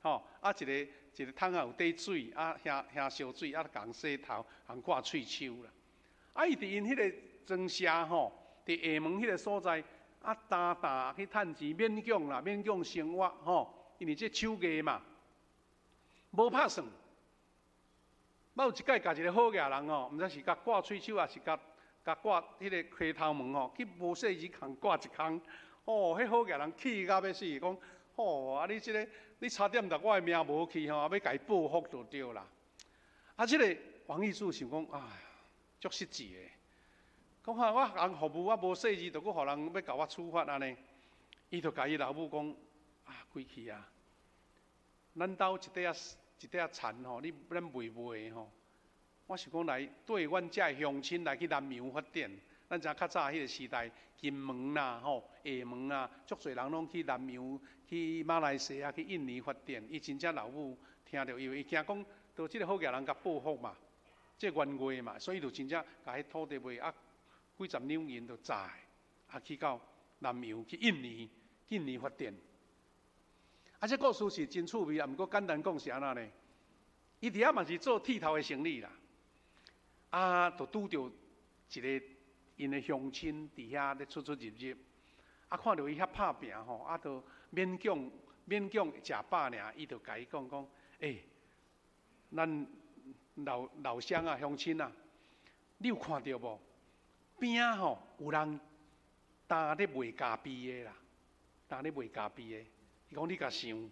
吼，啊，一个一个桶仔有底水，啊，遐遐燒水，啊，共人洗頭，共掛喙鬚啦。啊，伊佇𪜶彼个莊社吼，佇廈門彼个所在，啊，擔擔去趁錢，勉強啦，勉強生活吼，因為這手藝嘛，無拍算。捌有一擺共一个好額人吼，毋知是共掛喙鬚，抑是共共掛彼个溪頭毛吼，去無細膩共掛一空，吼，彼好額人氣甲欲死，講吼，啊你這个你差點共我的命無去吼，欲共伊報復就對啦。啊，這个黃奕柱想講，哎呀，足失志的，講哈我共人服務，我無細膩，就閣予人欲共我處罰按呢。伊就共伊老母講，啊，規氣啊，咱兜一塊仔一塊仔田吼，你咱賣賣吼。我想講來綴阮遮的鄉親來去南洋發展。咱知影較早彼个時代，金門啦、吼廈門啊，足濟人攏去南洋、去馬來西亞、去印尼發展。伊真正老母聽著，因為伊驚講，著這个好額人共報復嘛，這個冤家嘛，所以就真正共彼土地賣啊，幾十兩銀就載啊去到南洋去印尼，印尼發展。啊，這故事是真趣味啊，毋過簡單講是按怎呢？伊佇遐嘛是做剃頭的生意啦。啊，就拄著一个𪜶的鄉親佇遐咧出出入入，啊，看著伊遐拍拚吼，啊，就勉強勉強食飽爾，伊就共伊講講，欸，咱老老鄉啊，鄉親啊，你有看著無？邊仔吼有人擔咧賣咖啡的啦，擔咧賣咖啡的。伊講你共想，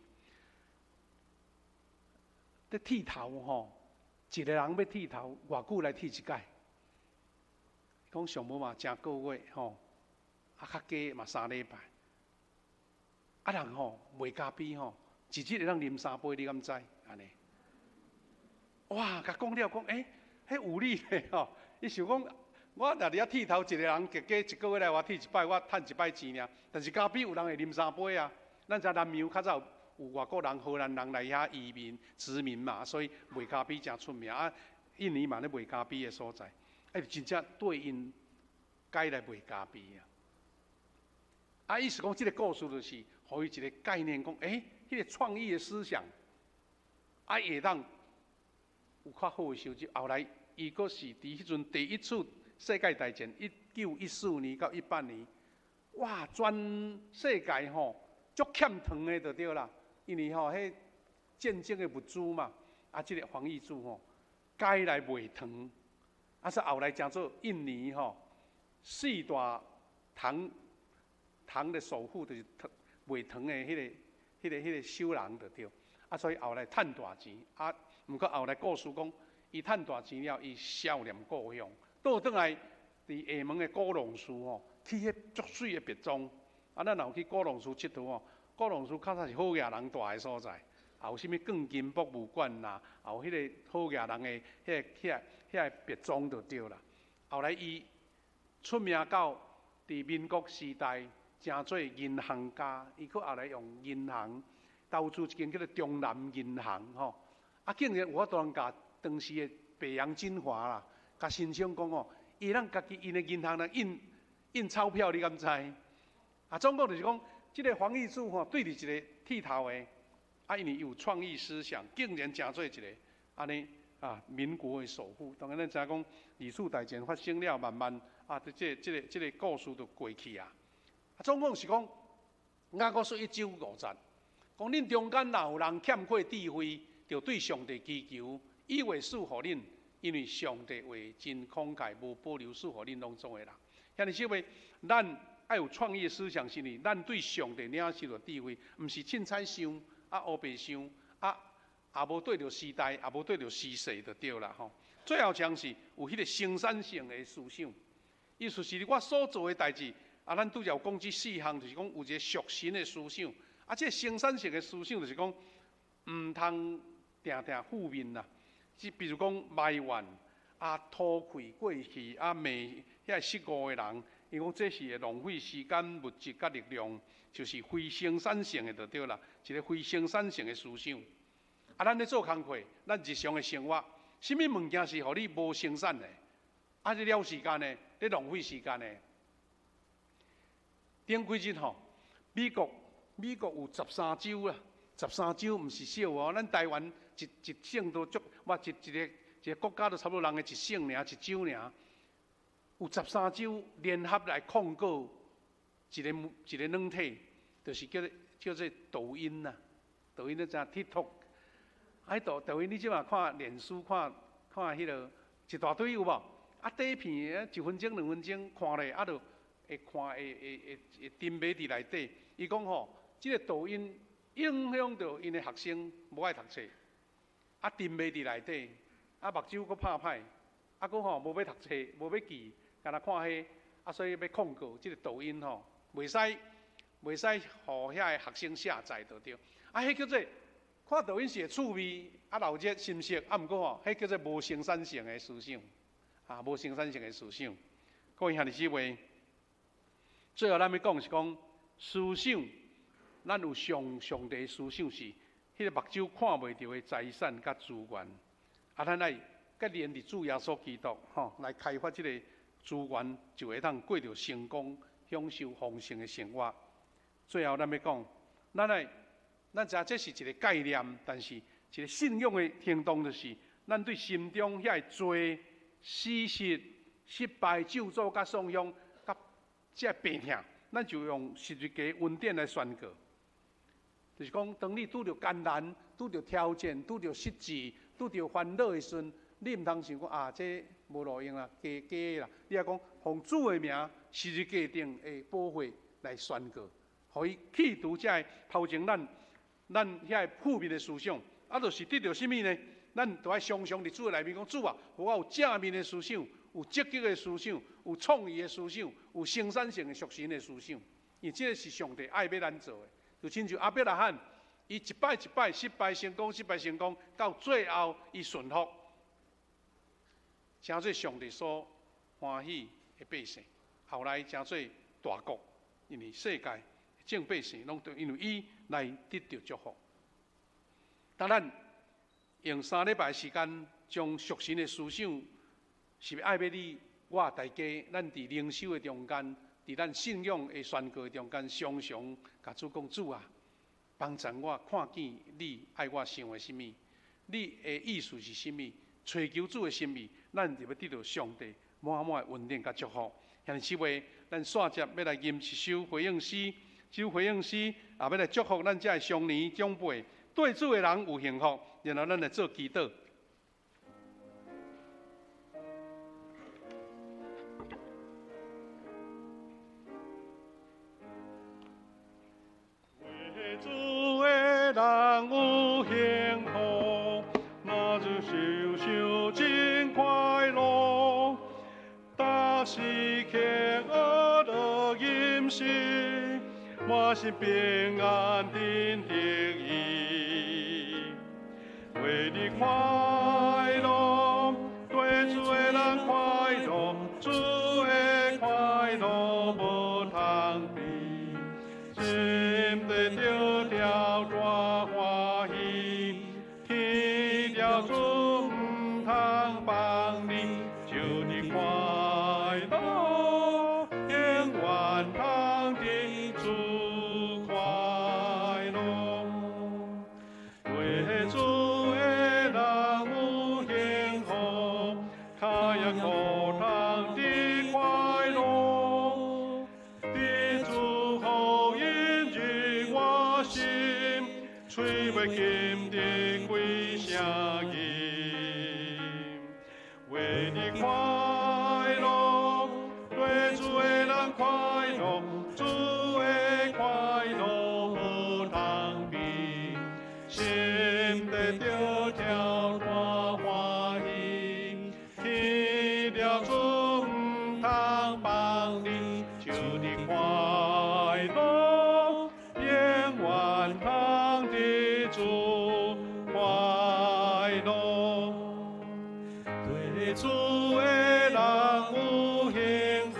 咧剃頭吼。一个人欲剃頭，偌久來剃一擺？講上無嘛，誠個月吼，啊較低嘛3禮拜。啊人吼賣咖啡吼，一日會當啉三杯，你敢知？按呢？哇！共講了講，欸，彼有理咧吼。伊想講，我若佇遐剃頭，一個人加加一個月來我剃一擺，我趁一擺錢爾。但是咖啡有人會啉三杯啊。咱知南洋較早有外國人、荷蘭人來遐移民殖民嘛，所以賣咖啡誠出名啊。印尼嘛咧賣咖啡的所在，欸，真正對𪜶改來賣咖啡啊。啊，意思講，這个故事就是予伊一個概念，講，欸，彼个創意的思想，啊，會當有較好的收入。後來，伊閣是佇彼陣第一次世界大戰，1914年到18年，哇，全世界吼足欠糖的就對啦。因為吼，彼戰爭的物資嘛，啊，這个黃奕柱吼，改來賣糖，啊，所以後來成做印尼吼四大糖糖的首富，就是糖賣糖的彼个首人就對。啊，所以後來趁大錢，啊，毋過後來故事講，伊趁大錢了，伊思念故鄉，倒轉來佇廈門的古龍寺吼，起彼足媠的別莊。啊，咱若有去古龍寺𨑨迌吼，古龍寺較早是好額人蹛的所在，也有啥物鋼琴博物館啦，也有彼个好額人的彼个遐遐個別莊就對啦。後來伊出名到佇民國時代，成做銀行家，伊閣後來用銀行投資一間叫做中南銀行吼，啊，竟然有法度人共當時的北洋軍閥啦，共申請講哦，伊會當家己𪜶的銀行來印印鈔票，你敢知？啊，總共就是講，這个黃奕柱吼，對佇一個剃頭的，啊，因為伊有創意思想，竟然成做一个按呢啊，民國的首富。當然咱知影講，二次大戰發生了，慢慢啊，這這這个這个故事就過去啊。啊，總共是講雅各書一章五節，講恁中間若有人欠缺智慧，就對上帝祈求，伊會賜予恁，因為上帝話真慷慨，無保留賜予恁攏總的人。兄弟姊妹，咱愛有創意的思想，是呢，咱對上帝領受的智慧，毋是凊彩想，啊烏白想，啊也無對著時代，也無對著時勢就對啦吼。最後將是有彼個生產性的思想，意思是我所做的代誌，啊，咱拄才有講這四項，就是講有一個屬神的思想，啊，這個生產性的思想就是講，毋通定定負面啦，即比如講埋怨，啊，吐氣過去，啊，罵遐個失誤的人。伊講這是會浪費時間、物質佮力量，就是非生產性的就對啦，一個非生產性的思想。啊，咱咧做工課，咱日常的生活，啥物物件是予你無生產的？啊，咧了時間的，咧浪費時間的。頂幾日吼，美國有13州啦，十三州毋是少哦。咱台灣一省都足，哇，一個國家都差不多人的一省爾，一州爾。有十三州聯合來控告一個一個軟體，就是叫做抖音啦。抖音你知影 TikTok，啊，抖音你這馬看臉書看看彼個一大堆有無？啊，短片一分鐘兩分鐘看咧，啊，就會看會沉迷佇內底。伊講吼，這個抖音影響著𪜶的學生無愛讀冊，啊，沉迷佇內底，啊，目睭閣拍歹，啊，閣吼無欲讀冊，無欲記。干焦看彼，啊，所以欲控告這個抖音吼，袂使予遐个學生下載就對。啊，彼叫做看抖音是會趣味，啊，鬧熱心色，啊，毋過吼，彼叫做無生產性的思想，啊，無生產性的思想。各位兄弟姊妹，最後咱欲講是講思想，咱有上上帝思想是彼個目睭看袂著的財產佮資源，啊，咱愛佮連佇主耶穌基督吼來開發這個資源，就會當過著成功、享受豐盛的生活。最後，咱欲講，咱知影這是一個概念，但是一個信仰的行動，就是咱對心中遐個罪、死實、失敗、咒詛、佮創傷、佮這個病痛，咱就用十字架恩典來宣告。就是講，當你拄著艱難、拄著挑戰、拄著失志、拄著煩惱的時陣，你毋通想講啊，這無路用啦，假假的啦。你愛講，奉主的名，十字架頂的寶血來宣告，予伊去除這个頭前咱遐个負面的思想。啊，就是得著啥物呢？咱就愛常常佇主的內面講，主啊，予我有正面的思想，有積極的思想，有創意的思想，有生產性的屬神的思想。因為這个是上帝愛欲咱做的。就親像亞伯拉罕，伊一擺一擺失敗成功，失敗成功，到最後伊順服，成做上帝所歡喜的百姓。後來成做大國，因為世界眾百姓攏都因為伊來得著祝福。當咱用3禮拜時間，將屬神的思想，是愛欲你我大家，咱佇靈修的中間，佇咱信仰的宣告的中間，常常共主講，主啊，幫助我看見你愛我想的啥物，你的意思是啥物，揣求主的心意，咱就欲得著上帝滿滿的恩典佮祝福。兄弟姊妹，咱煞接欲來吟一首回應詩，這首回應詩也欲來祝福咱遮的少年長輩，對主的人有幸福，然後咱來做祈禱。為主的人有幸福，若是受想真快樂，逐時刻學樂吟詩，滿心平安真得意。為你快樂，對主的人快樂，主的快樂無通比，心底著跳大歡喜，天條主毋通放你，就佇快樂，永遠通佇主快樂。對主的人有幸福，跤也苦通佇快樂，佇主过金的归声音，为你快乐，对主的人快乐，主的快乐无通比，心底著跳大欢喜，去了主毋通放你，就伫快乐，永远通伫主快乐。对主的人有幸福，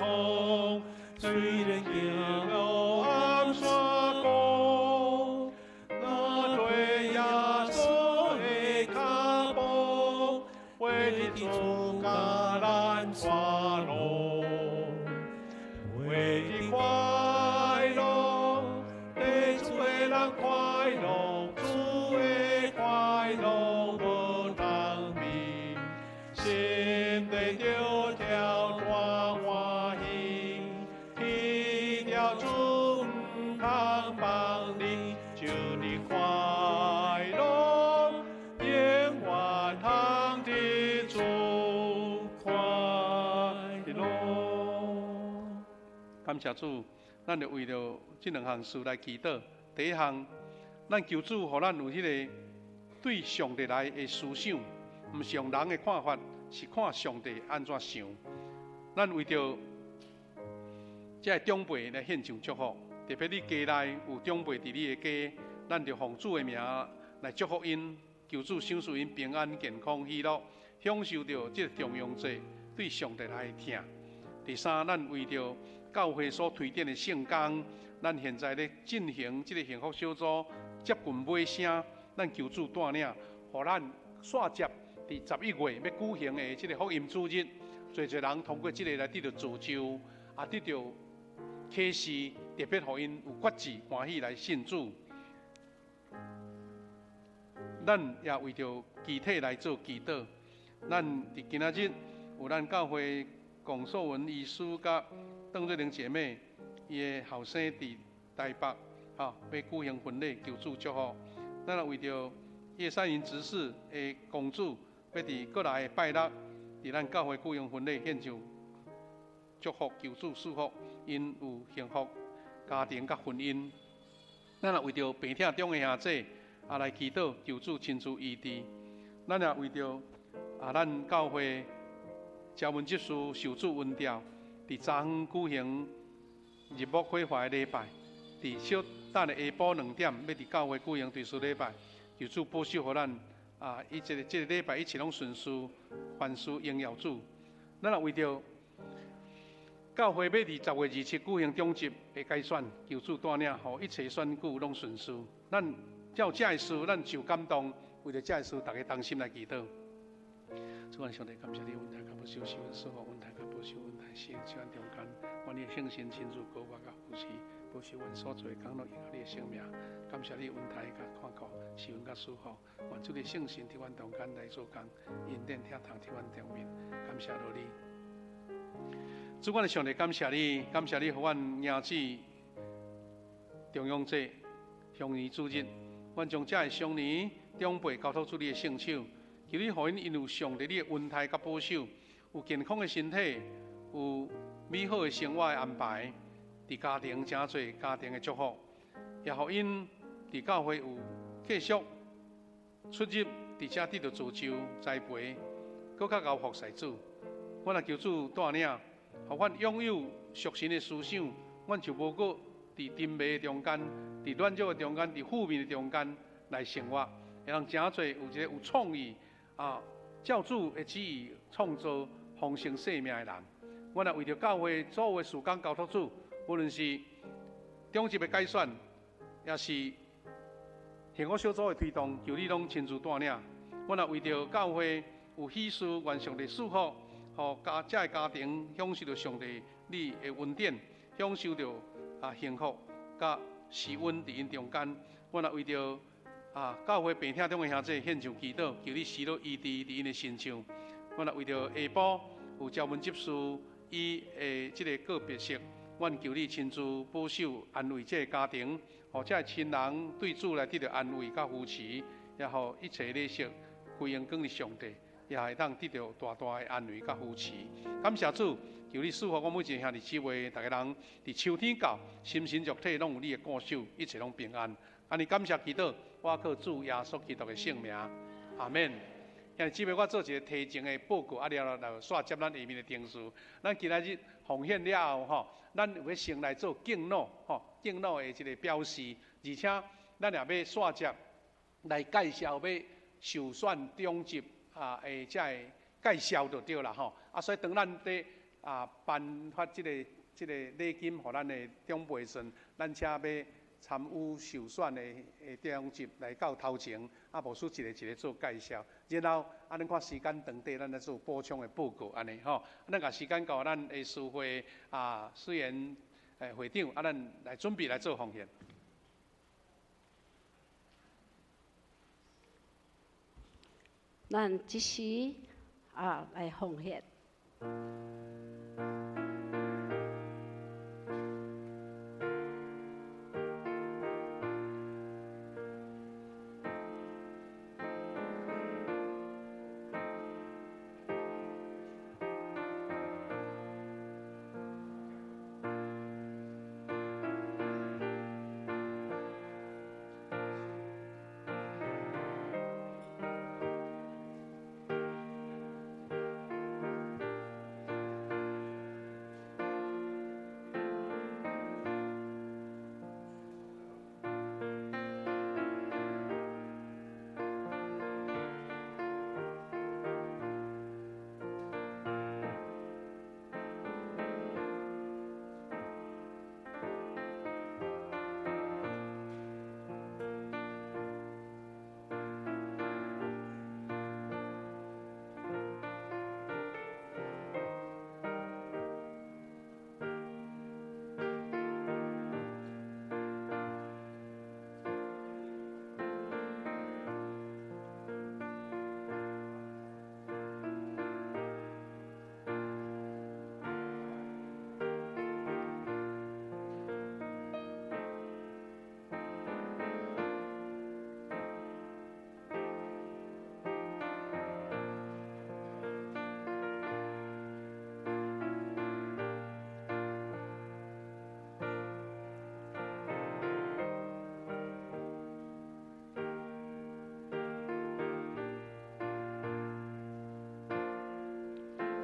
雖然行黑暗山谷，若對耶穌的腳步，陪佇主佮咱帶路，為佇快樂，對主的人快樂，主的快樂無通比，心底著跳大歡喜，去了主毋通放你，就佇快樂，永遠通佇主快樂。感謝主，咱就為著這兩項事來祈禱。第一項，咱求主予咱有彼个對上帝來的思想，毋是用人的看法，是看上帝按怎想。咱為著這个長輩來獻上祝福，特別你家內有長輩佇你的家，咱就奉主的名來祝福𪜶，求主賞賜𪜶平安、健康、喜樂，享受著這个重陽節對上帝來的疼。第三，咱為著教會所推展的聖工，咱現在咧進行這个幸福小組接近尾聲，咱求主帶領，予咱煞接佇11月欲舉行的這个福音主日，濟濟人通過這个來得著造就，也得著啟示，特別予𪜶有決志歡喜來信主。咱也為著肢體來做祈禱。咱佇今仔日有咱教會龔素文醫師佮鄧瑞玲姐妹，伊的後生佇台北，吼，欲舉行婚禮，求主祝福。咱也為著葉善雲執事的公主，欲佇過來的拜六，佇咱教會舉行婚禮，獻上祝福，求主賜福，𪜶有幸福家庭佮婚姻。咱也為著病痛中的兄弟，也來祈禱，求主親自醫治。咱也為著咱教會朝文執事受主恩召，佇昨昏舉行日暮火化的禮拜，佇小等下下晡2點，欲佇教會舉行追思禮拜，求主保守予咱伊這個禮拜一切攏順遂，凡事榮耀主。咱也為著教會欲佇10月27舉行長執的改選，求主帶領，予一切選舉攏順遂。咱照這个事，咱受感動，為著這个事，大家同心來祈禱。主啊，上帝，感謝你，恩待佮保守，賜阮祝福，恩待佮保守，恩待聖在阮中間，願你的聖神親自膏抹佮扶持，保守阮所做的工攏榮耀你的聖名。感謝你恩待佮看顧，賜阮佮祝福，願主的聖神佇阮中間來做工，恩典疼痛佇阮中面。感謝著你。主，阮的上帝，感謝你，感謝你，予阮迎子重陽節鄉年主日，阮將這个雙年長輩交託主你的聖手，求你予𪜶因有上帝你的恩待佮保守，有健康的身體，有美好的生活的安排，佇家庭成做家庭的祝福，也予𪜶佇教會有繼續出入，佇遮得著造就栽培，閣較𠢕服侍主。阮也求主帶領，予阮擁有屬神的思想，阮就無閣佇沉迷的中間，佇軟弱的中間，佇負面的中間來生活，會通成做有一个有創意照主的旨意創造豐盛生命的人。阮也為著教會所有的事工交託主，無論是長執的改選，也是幸福小組的推動，求你攏親自帶領。阮也為著教會有喜事，願上帝賜福，予家這个家庭享受著上帝你的恩典，享受著幸福佮施恩佇𪜶中間。阮也為著教會病痛中的兄弟獻上祈禱，求你施予醫治佇𪜶的身上。阮也為著下晡有朝文執事伊的這个告別式，阮求你親自保守安慰這个家庭，予這个亲人对主来得著安慰佮扶持，也予一切礼色归荣光予上帝，也会当得著大大的安慰佮扶持。感谢主，求你赐福阮每一个兄弟姊妹，逐家人伫秋天到，心神肉体拢有你的顾守，一切拢平安。按呢感谢祈祷，我靠主耶稣基督的圣名，阿们。兄弟姊妹，我做一个提前的报告，啊了后来煞接咱下面的程序。咱今仔日奉献了后，吼，咱有欲先来做敬老，吼，敬老的一个表示，而且咱也欲煞接来介绍欲受选长执啊的这个介绍就对啦，吼。啊，所以当咱伫啊颁发这个礼金予咱的长辈时，咱请欲参与受选的长执来到头前，啊，牧师一个一个做介绍，然后啊，咱看时间长短，咱来做补充的报告，按呢吼。咱共时间交咱的司会啊，虽然会长啊，咱来准备来做奉献。咱这时啊来奉献。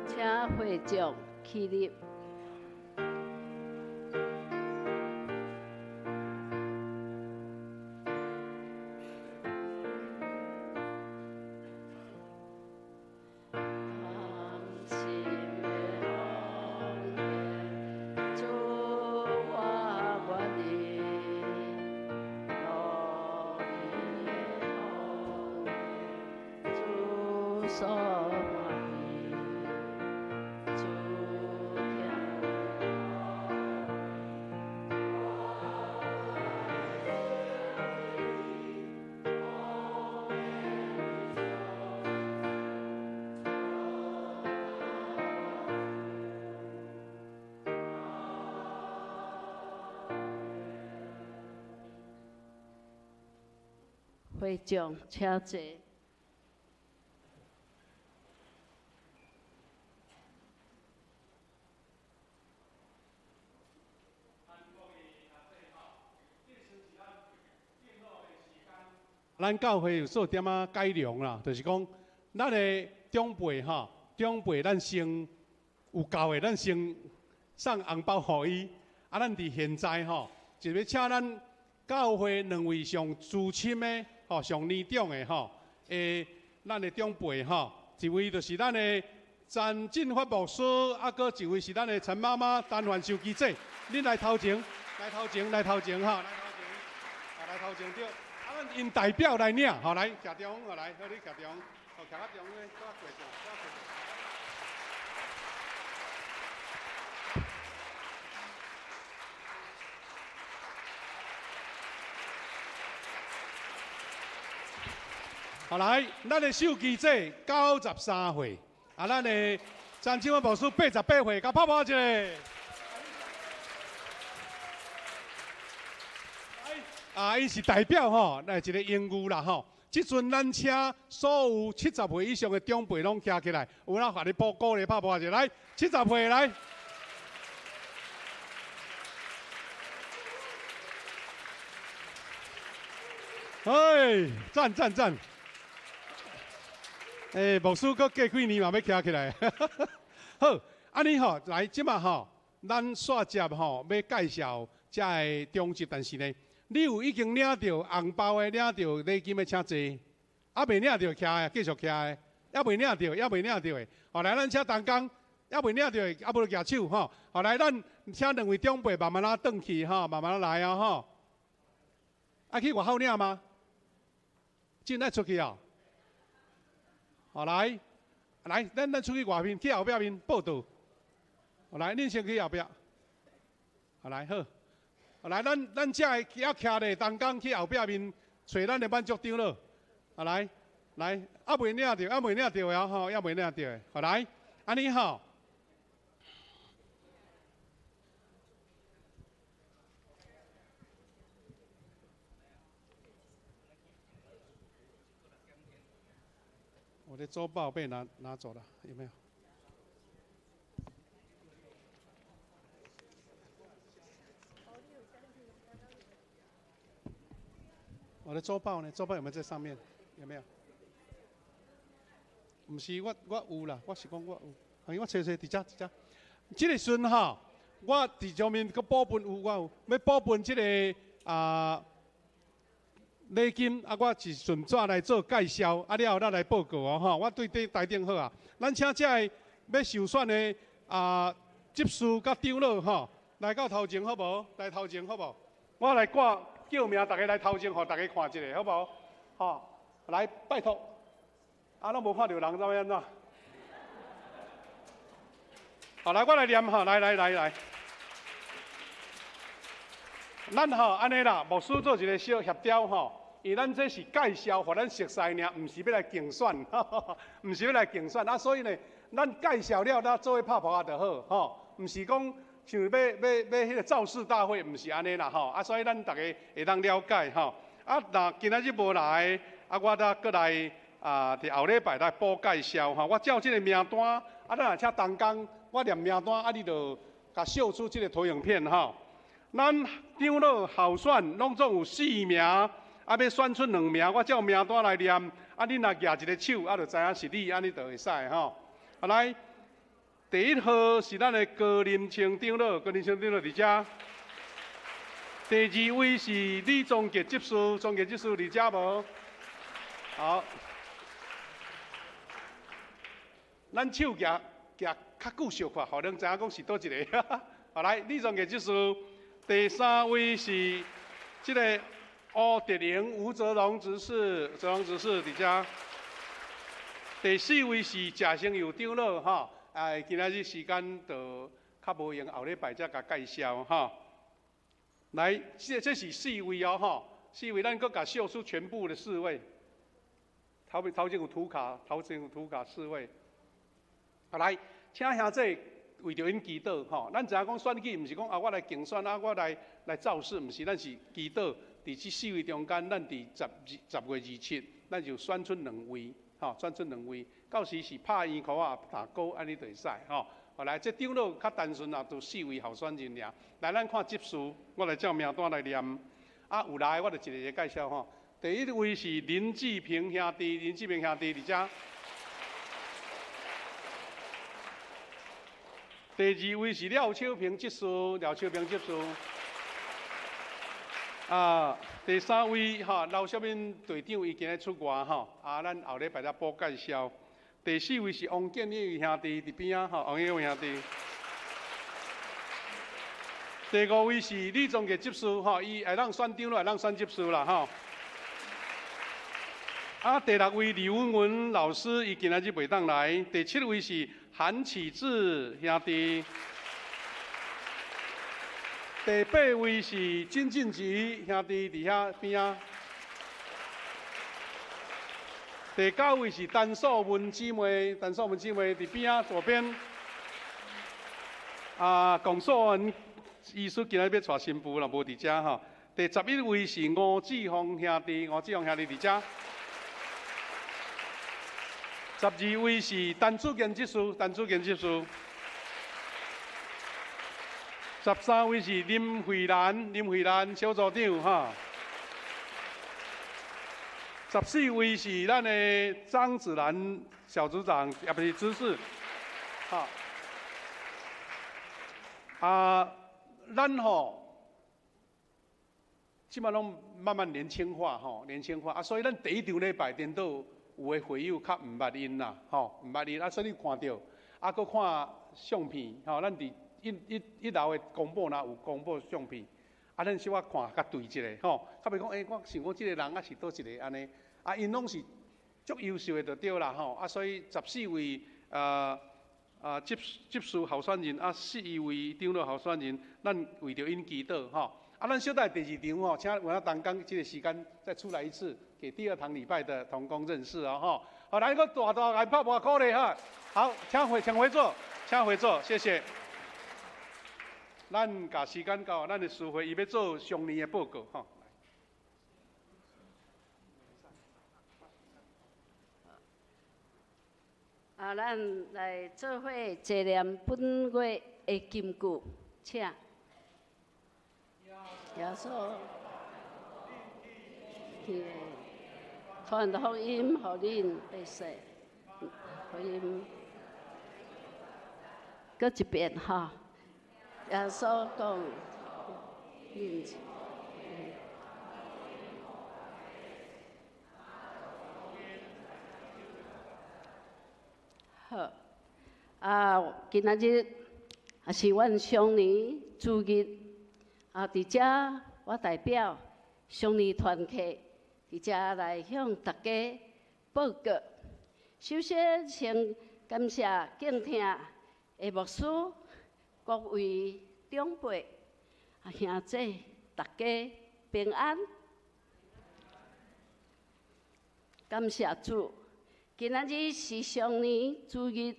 请会长起立。会长，请坐。咱教会有做点仔改良啦，就是讲，咱的长辈吼，长辈咱先有够的，咱先送红包予伊。啊，咱伫现在吼，就欲请咱教会两位上资深的、吼上年长的吼，咱的长辈吼，一位就是咱的陈进发牧师，啊，阁一位是咱的陈妈妈陈范秀琪姐。恁来头前，来头前，来头前吼，来头前，啊，来头前对。啊，咱𪜶代表来领，吼，来徛中，好来，好你徛中，好徛较中间，搁过上，搁过上。好来，咱的秀琪姐93岁，啊，咱的陈进发牧师88岁，共拍拍一下。来，啊，𪜶是代表吼，來一个荣誉啦吼。這陣咱請所有70歲以上的長輩攏徛起來，有哪予你鼓鼓勵拍噗仔者來，70歲來。哎，讚讚讚！欸，牧師閣過幾年嘛欲徛起來。好，按呢吼，來這馬吼，咱煞接吼欲介紹遮个長執，但是呢，你有已經領著紅包的，領著禮金的，請坐；猶未領著徛的，繼續徛的；猶未領著，猶未領著的，好來，咱請同工，猶未領著的，猶無舉手吼。好來，咱請兩位長輩慢慢仔轉去吼，慢慢仔來哦吼。愛去外口領嗎？真愛出去哦。好來，來，咱出去外面，去後壁面報到。好來，恁先去後壁。好來，好。來，咱遮个猶徛咧，同工去後壁面揣咱的滿足長老。啊來，來，猶未領著，猶未領著的吼，猶未領著的。好來，按呢吼。我的周報被拿走了，有沒有？我的周報呢？周報有沒有在上面？有沒有？毋是，我有啦，我是講我有。哎，我揣揣佇遮佇遮。這個時陣吼，我佇上面閣補分有，我有欲補分這個啊禮金啊，我是順紙來做介紹，啊了後咱來報告哦吼。我對佇台頂好啊，咱請這个欲受選的啊執事佮長老吼，來到頭前好無？來頭前好無？我來掛。叫名，大家來頭前，予大家看一下，好無？吼，來拜託，啊，攏無看著人，怎欲按怎？好，來，我來念吼，來來來來，咱吼按呢啦，牧師做一個小協調吼，因為咱這是介紹，予咱熟似爾，毋是欲來競選，毋是欲來競選啊，所以呢，咱介紹了，咱做伙拍噗仔就好，吼，毋是講。像欲彼個造勢大會，毋是按呢啦吼，啊，所以咱逐家會當了解吼。啊，若今仔日無來，啊，我才閣來啊，佇後禮拜來補介紹吼。我照這个名單，啊，咱若請同工，我念名單，啊，你就共秀出這个投影片吼。咱長老候選攏總有四名，啊，欲選出兩名，我照名單來念，啊，你若舉一个手，啊，就知影是你，按呢就會使吼。啊，來。第一號是咱的高林清長老，高林清長老佇遮。第二位是李宗傑執事，宗傑執事佇遮無？好，咱手舉舉較久小可，予恁知影講是佗一个。好，來，李宗傑執事。第三位是這个吳德榮、吳澤榮執事，澤榮執事佇遮。第四位是賈成友長老，吼。哎，今仔日時間就較無閒，後禮拜才共介紹吼。來，這是四位哦吼，四位咱閣共秀出全部的四位。頭前有圖卡，頭前有圖卡四位。好來，請兄弟為著𪜶祈禱吼。咱知影講選舉，毋是講啊，我來競選啊，我來造勢，毋是，咱是祈禱。佇這四位中間，咱佇10月27，咱就選出兩位，吼，選出兩位。到時是拍圓箍仔，打勾按呢就會使吼。好來，這長老較單純啦，就四位候選人爾。來，咱看執事，我來照名單來念。啊，有來我就一個一個介紹吼。第一位是林志平兄弟，林志平兄弟佇遮。第二位是廖秋平執事，廖秋平執事。啊，第三位吼，刘小敏队长伊今日出外吼，啊，咱後禮拜再補介紹。第四位是王建義兄弟，佇邊仔吼，王建義兄弟。第五位是李宗傑執事吼，伊會當選長，會當選執事啦吼。啊，第六位李文文老師，伊今仔日袂當來。第七位是韓啟智兄弟。第八位是金進吉兄弟，佇遐邊仔。第九位是陳素文姊妹，陳素文姊妹佇邊仔左邊。啊，龔素文醫師今日欲娶新婦啦，無佇遮吼。第11位是吴志峰兄弟，吴志峰兄弟佇遮。12位是陈子健执事，陈子健执事。13位是林慧兰，林慧兰小组长哈。14位是咱的张子兰小组长，也不是执事，哈。啊，咱吼，这马拢慢慢年轻化吼，年轻化啊，所以咱第一场礼拜颠倒有的会友较毋捌𪜶啦，吼，毋捌𪜶啊，所以你看著，啊，阁看相片，吼，咱伫一楼的公布若有公布相片，啊，咱小可看较对一下，吼，较袂讲，欸，我想讲这个人啊是佗一个按呢，啊，𪜶拢是足优秀的就对啦，吼，啊，所以14位执事候选人，啊，11位长老候选人，咱为著𪜶祈祷，吼，啊，咱小等第二场吼，请有影同工这个时间再出来一次，给第二堂礼拜的同工认识哦，吼，好，来个大大来拍破鼓励哈，好，请回座，请回座，谢谢。咱共时间到，咱的司会伊欲做上年的报告，吼。啊，咱来做伙纪念本月的金句，请。耶稣，传福音予恁百姓，福音，阁一遍哈。耶稣讲，恁。好，啊，今仔日也是阮上年主日，啊，伫遮我代表上年团契，伫遮来向大家报告。首先，先感谢敬听的牧师、各位长辈、啊兄姊，大家平安。感谢主。今仔日是上年主日，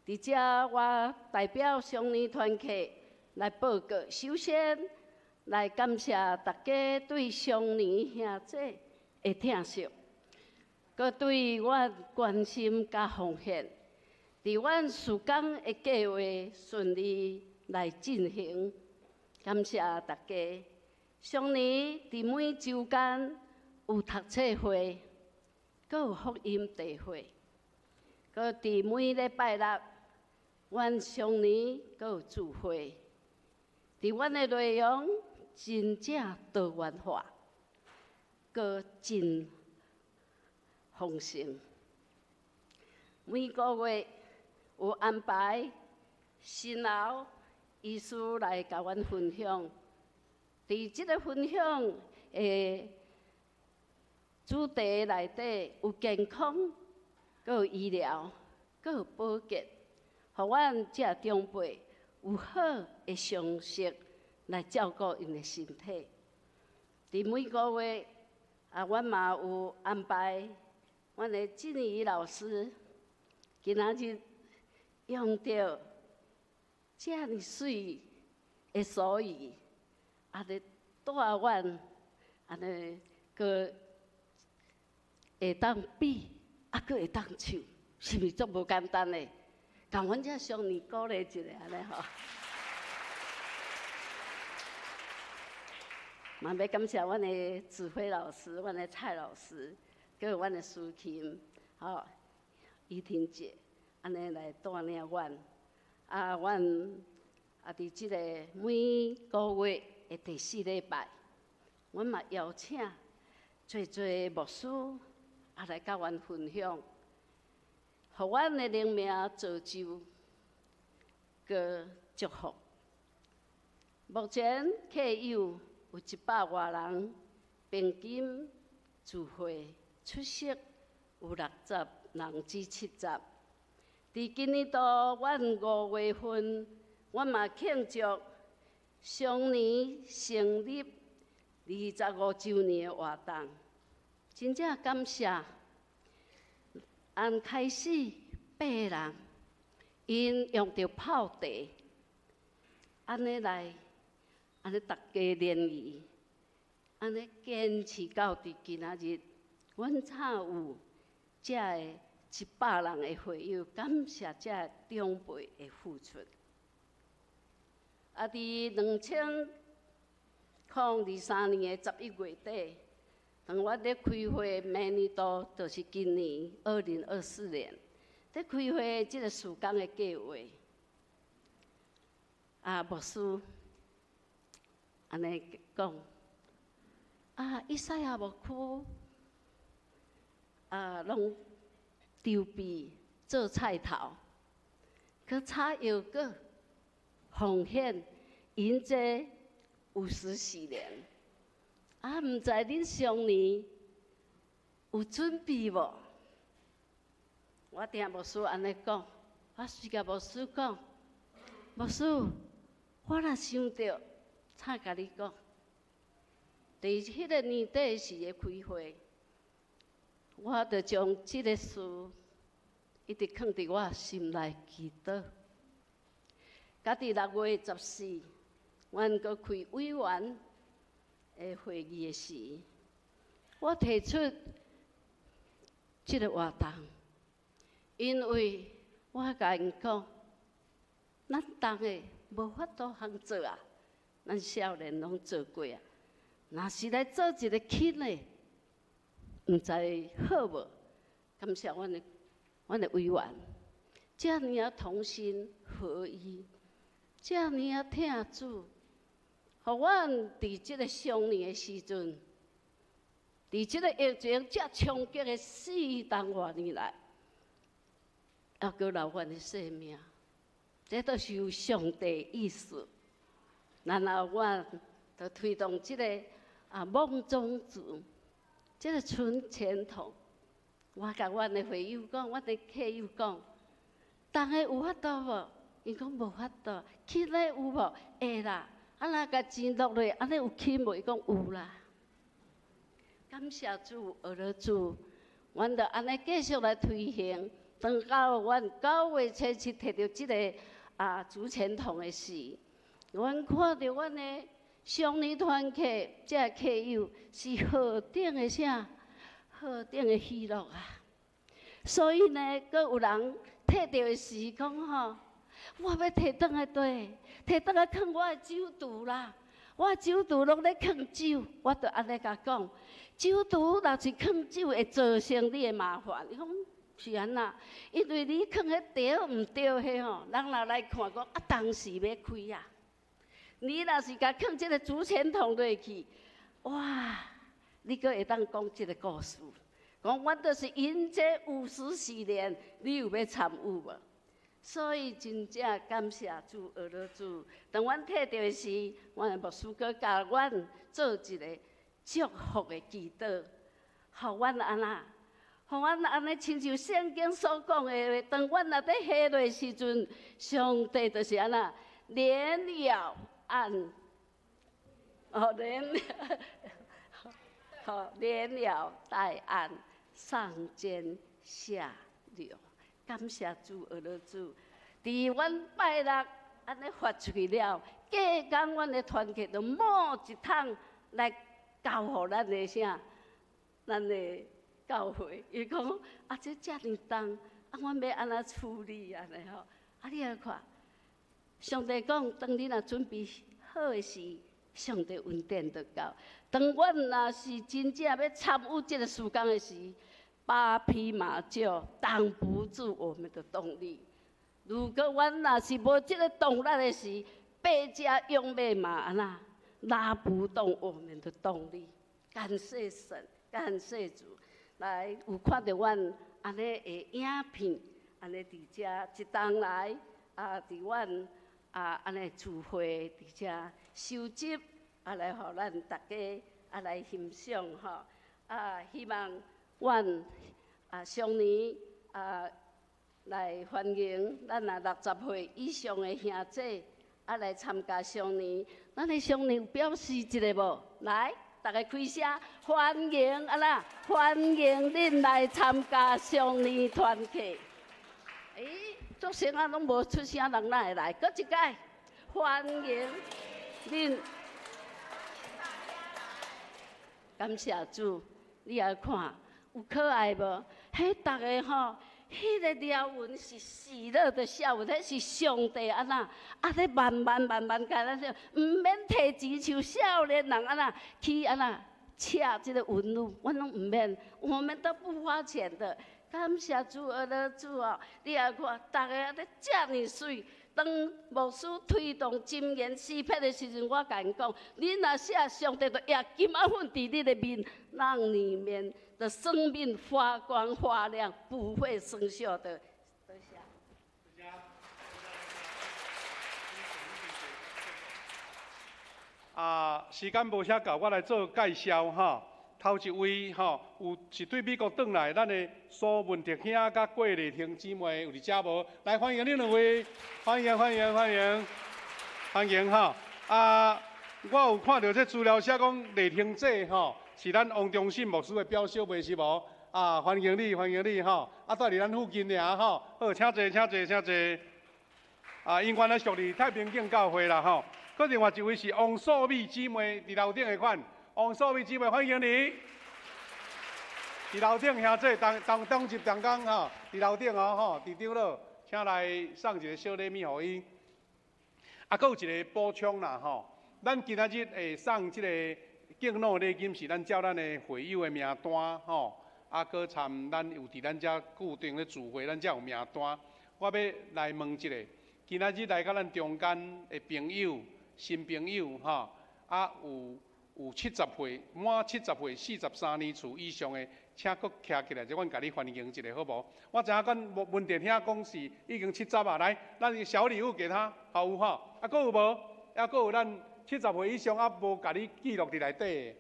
伫遮我代表上年团契来报告。首先来感谢大家对上年兄姊的疼惜，阁对阮关心佮奉献，伫阮事工的计划顺利来进行。感谢大家。上年伫每周间有读册会。阁有福音聚会，阁伫每礼拜六，阮上年阁有聚会。伫阮的内容真正多元化，阁真丰盛。每个月有安排新老医师来共阮分享。伫这个分享的主题内底有健康，阁有医疗，阁有保健，予阮这长辈有好的常识来照顾𪜶的身体。伫每个月啊，阮嘛有安排阮的静怡老师，今仔日用著遮尔媠的手语，啊，咧带阮，按呢阁会当比，啊，阁会当唱，是毋是足无简单的？共阮遮上年鼓励一下按呢吼。嘛欲感谢阮的指挥老师，阮的蔡老师，阁有阮的司琴，吼，怡婷姐，按呢来带领阮。啊，阮啊，伫这个每个月的第四礼拜，阮嘛邀请济济牧师啊来佮阮分享，予阮的灵命造就，阁祝福。目前客友有100外人，平均聚会出席有60人至70。伫今年度，阮5月份，阮嘛庆祝上年成立25周年的活动，真正感谢。按开始8个人，𪜶用著泡茶，按呢来，按呢逐家聯誼，按呢堅持到佇今仔日，阮才有遮个100人的會友，感謝遮長輩的付出。啊，佇2023年的11月底，當阮咧開會，明年度就是今年2024年，咧開會這个事工的計劃，啊，牧師按呢講，啊，以賽亞牧區啊，攏籌備做菜頭，閣炒藥果，奉獻迎接五十禧年。啊，毋知恁上年有準備無？我聽牧師按呢講，我隨共牧師講，牧師，我若想著，才共你講。佇彼个年底時的開會，我就將這个事一直囥佇我心內祈禱。佮佇6月14，阮閣開委員的會議的時，我提出這个活動，因為我共𪜶講，咱逐个無法度通做啊，咱少年攏做過啊。若是來做一个輕的，毋知好無？感謝阮的委員，遮爾仔同心合意，遮爾仔疼主，予阮佇這个上年的時陣，佇這个疫情遮衝擊的4冬外年來，猶閣留阮的性命，這都是有上帝意思。然後阮就推動這个啊夢種子，這个存錢筒。我共阮的會友講，阮的客友講，逐个有法度無？𪜶講無法度，輕的有無？會啦。啊，若共錢落落，按呢有輕無？伊講有啦。感謝主，學了主，阮就按呢繼續來推行。等到阮9月初7提著這个啊主錢筒的時，阮看著阮的上年團契這个客友是何等的啥，何等的喜樂啊！所以呢，閣有人提著的時講吼，我欲提轉來綴，提轉來囥我的酒櫥啦。我的酒櫥攏咧囥酒，我就按呢共講，酒櫥若是囥酒會造成你的麻煩。伊講是按怎？因為你囥彼對毋對彼吼，人若來看講啊，當時欲開啊。你若是共囥這个主錢筒落去，哇！你閣會當講這个故事，講阮就是迎接五十禧年，你有欲參與無？所以真正感謝主，學了主。當阮提著的時，阮的牧師閣教阮做一个祝福的祈禱，予阮按怎？予阮按呢，親像聖經所講的話，當阮若佇下落時陣，上帝就是按怎？連搖按，哦連，好連搖帶按，上尖下流。感謝主，學了主。佇阮拜六按呢發出去了，隔工阮的團契就摸一桶來交予咱的啥，咱的教會。伊講啊，這遮爾重，啊，阮欲按怎處理按呢吼？啊，你來看，上帝講，當你若準備好的時，上帝恩典就到。當阮若是真正欲參與這个事工的時，八匹馬就擋不住我們的動力。如果阮若是無這个動力的時，八隻勇馬嘛按怎拉不動我們的動力。感謝神，感謝主，來有看著阮按呢的影片，按呢佇遮一同來啊，佇阮啊按呢聚會佇遮收集，啊來予咱大家啊來欣賞吼，啊希望阮啊上年啊來歡迎咱啊60歲以上的兄姊啊來參加上年，咱的上年有表示一下無？來，逐家開聲歡迎啊啦！歡迎恁來參加上年團契。欸，足聲啊，攏無出聲，人哪會來？閣一擺，歡迎恁。感謝主，你來看有可愛無？彼逐个吼，彼个撩雲是喜樂的笑容，彼是上帝按怎，啊咧慢慢慢慢共咱說，毋免提錢，像少年人按怎去按怎車這个雲霧，阮攏毋免，我們都不花錢的。感謝主，阿勒主哦，你來看，逐个按呢遮爾媠。當牧師推動箴言詩篇的時陣，我共𪜶講，你若寫上帝就額金仔粉佇你的面，讓裡面的生命發光發亮，不會生鏽的。多謝。啊，時間無啥夠，我來做介紹哈。頭一位吼，有是對美國轉來，咱的蘇文哲兄佮郭麗婷姊妹有佇遮無？來歡迎恁兩位，歡迎歡迎歡迎歡迎吼！啊，我有看著這資料寫講麗婷姐吼，是咱王忠信牧師的表小妹是無？啊，歡迎你，歡迎你吼！啊，住佇咱附近爾吼，好，請坐，請坐，請坐。啊，𪜶原來屬佇太平景教會啦吼。閣另外一位是王素美姊妹，佇樓頂的款。王素美姊妹，歡迎你。佇樓頂兄姐，當當當值同工吼，佇樓頂哦吼，佇長老，請來送一个小禮物予伊。啊，閣有一个補充啦吼，咱今仔日會送這个敬老禮金，是咱照咱的會友的名單吼，啊，閣參咱有佇咱遮固定咧聚會，咱遮有名單。我欲來問一下，今仔日來到咱中間的朋友、新朋友吼，啊有。有70歲，滿70歲、43年次以上的，請閣徛起來，這阮共你歡迎一下，好無？我知影阮文哲兄講是已經70啊，來，咱小禮物給他，好有吼？啊，閣有無？啊，閣有咱70歲以上啊，無共你記錄佇內底的，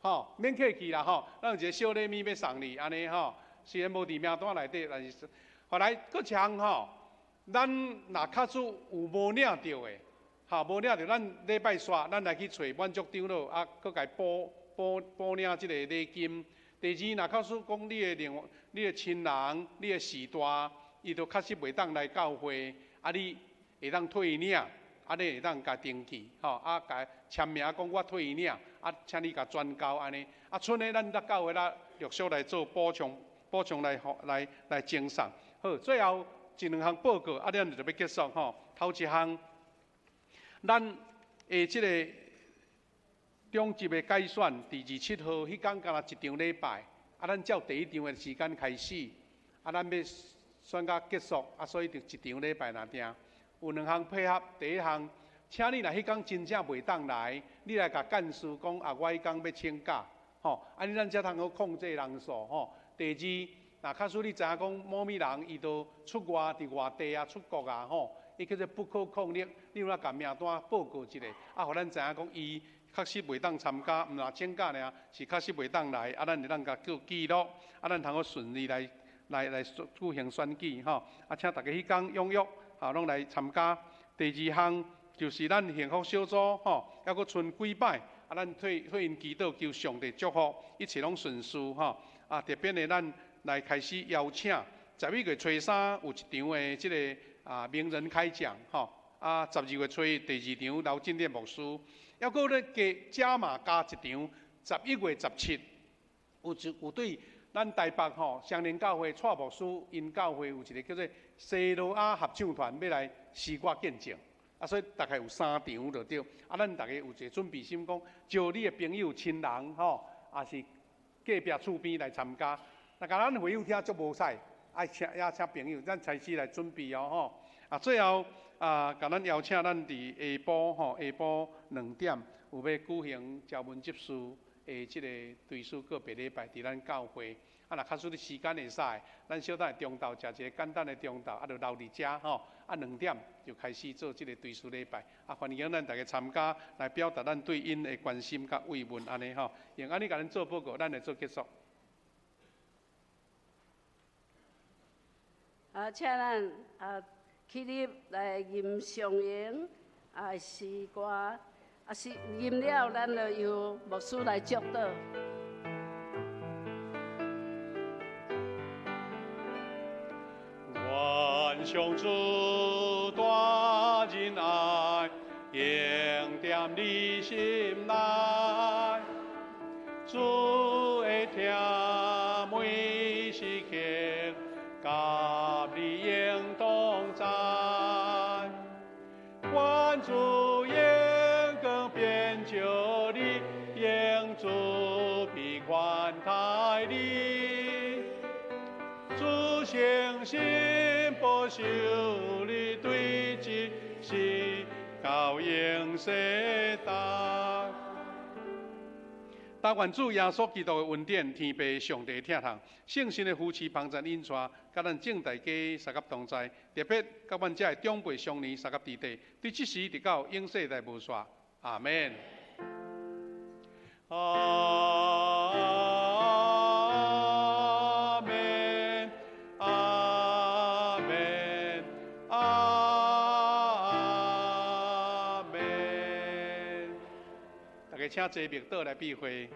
吼，免客氣啦，吼，咱有一個小禮物欲送你，按呢吼，雖然無佇名單內底，但是，後來閣一項吼，咱若假使有無領著的。吼，無領著，咱禮拜煞，咱來去揣滿足長老，啊，閣共補補補領這个禮金。第二，若假使講你的另你的親人、你的序大，伊都確實袂當來教會，啊，你會當替伊領，啊，你會當共登記，吼，啊，共簽名講我替伊領，啊，請你共轉交按呢。啊，賰的咱佮教會啦，陸續來做補充，補充來來來贈送。好，最後一兩項報告，啊，咱就欲結束吼。頭一項。咱的這个中級的改選，佇27號彼工，敢若一場禮拜，啊，咱照第一場的時間開始，啊，咱欲選到結束，啊，所以就一場禮拜若定。有兩項配合，第一項，請你若彼工真正袂當來，你來共幹事講啊，我彼工欲請假，吼，按呢咱才通好控制人數，吼。第二，若假使你知影講某物人伊都出外佇外地啊，出國啊，吼。伊叫做不可抗力，你有哪共名單報告一下，啊，予咱知影講伊確實袂當參加，毋若請假爾，是確實袂當來，啊，咱會當共做記錄，啊，咱通好順利來來來舉行選舉吼，啊，請大家彼工踴躍，吼，攏來參加。第二項就是咱幸福小組吼，猶閣賰幾擺，啊，咱替替𪜶祈禱，求上帝祝福，一切攏順遂吼。啊，特別的咱來開始邀請11月初三有一場的這个。啊，名人開講，吼！啊，12月初一第二場劉進殿牧師，猶閣咧加加碼加一場，11月17，有一有對咱台北吼雙連教會蔡牧師𪜶教會有一个叫做西羅亞合唱團欲來詩歌見證，啊，所以大概有三場就對，啊，咱逐家有一个準備心，講招你的朋友親人吼，也是隔壁厝邊來參加，若共咱會友聽足無彩。愛請也請朋友，咱開始來準備哦吼。啊，最後啊，共咱邀請咱佇下晡吼，下晡2點有欲舉行朝文執事的這个追思告別禮拜，佇咱教會。啊，若假使你時間會使，咱小等下中晝食一个簡單的中晝，啊，就留佇遮吼。啊，2點就開始做這个追思禮拜。啊，歡迎咱逐家參加，來表達咱對𪜶的關心佮慰問按呢吼。用按呢共咱做報告，咱來做結束。啊，請咱啊起立來吟上詠啊詩歌，啊是吟了，咱就由牧師來祝禱。願上主大仁愛，永踮你心內，主主的疼每時刻，佮你永同在。願主榮光遍照你，用慈悲寬待你。主誠心保守你，對這世到永世代。但願主耶穌基督的恩典、天父上帝疼痛、聖神的扶持、幫贊引帶，佮咱眾大家相佮同在，特別佮阮遮的長輩相連相佮弟弟，對這時直到永世代無煞。阿門。阿門，阿門，阿門。大家請坐，默禱來閉會。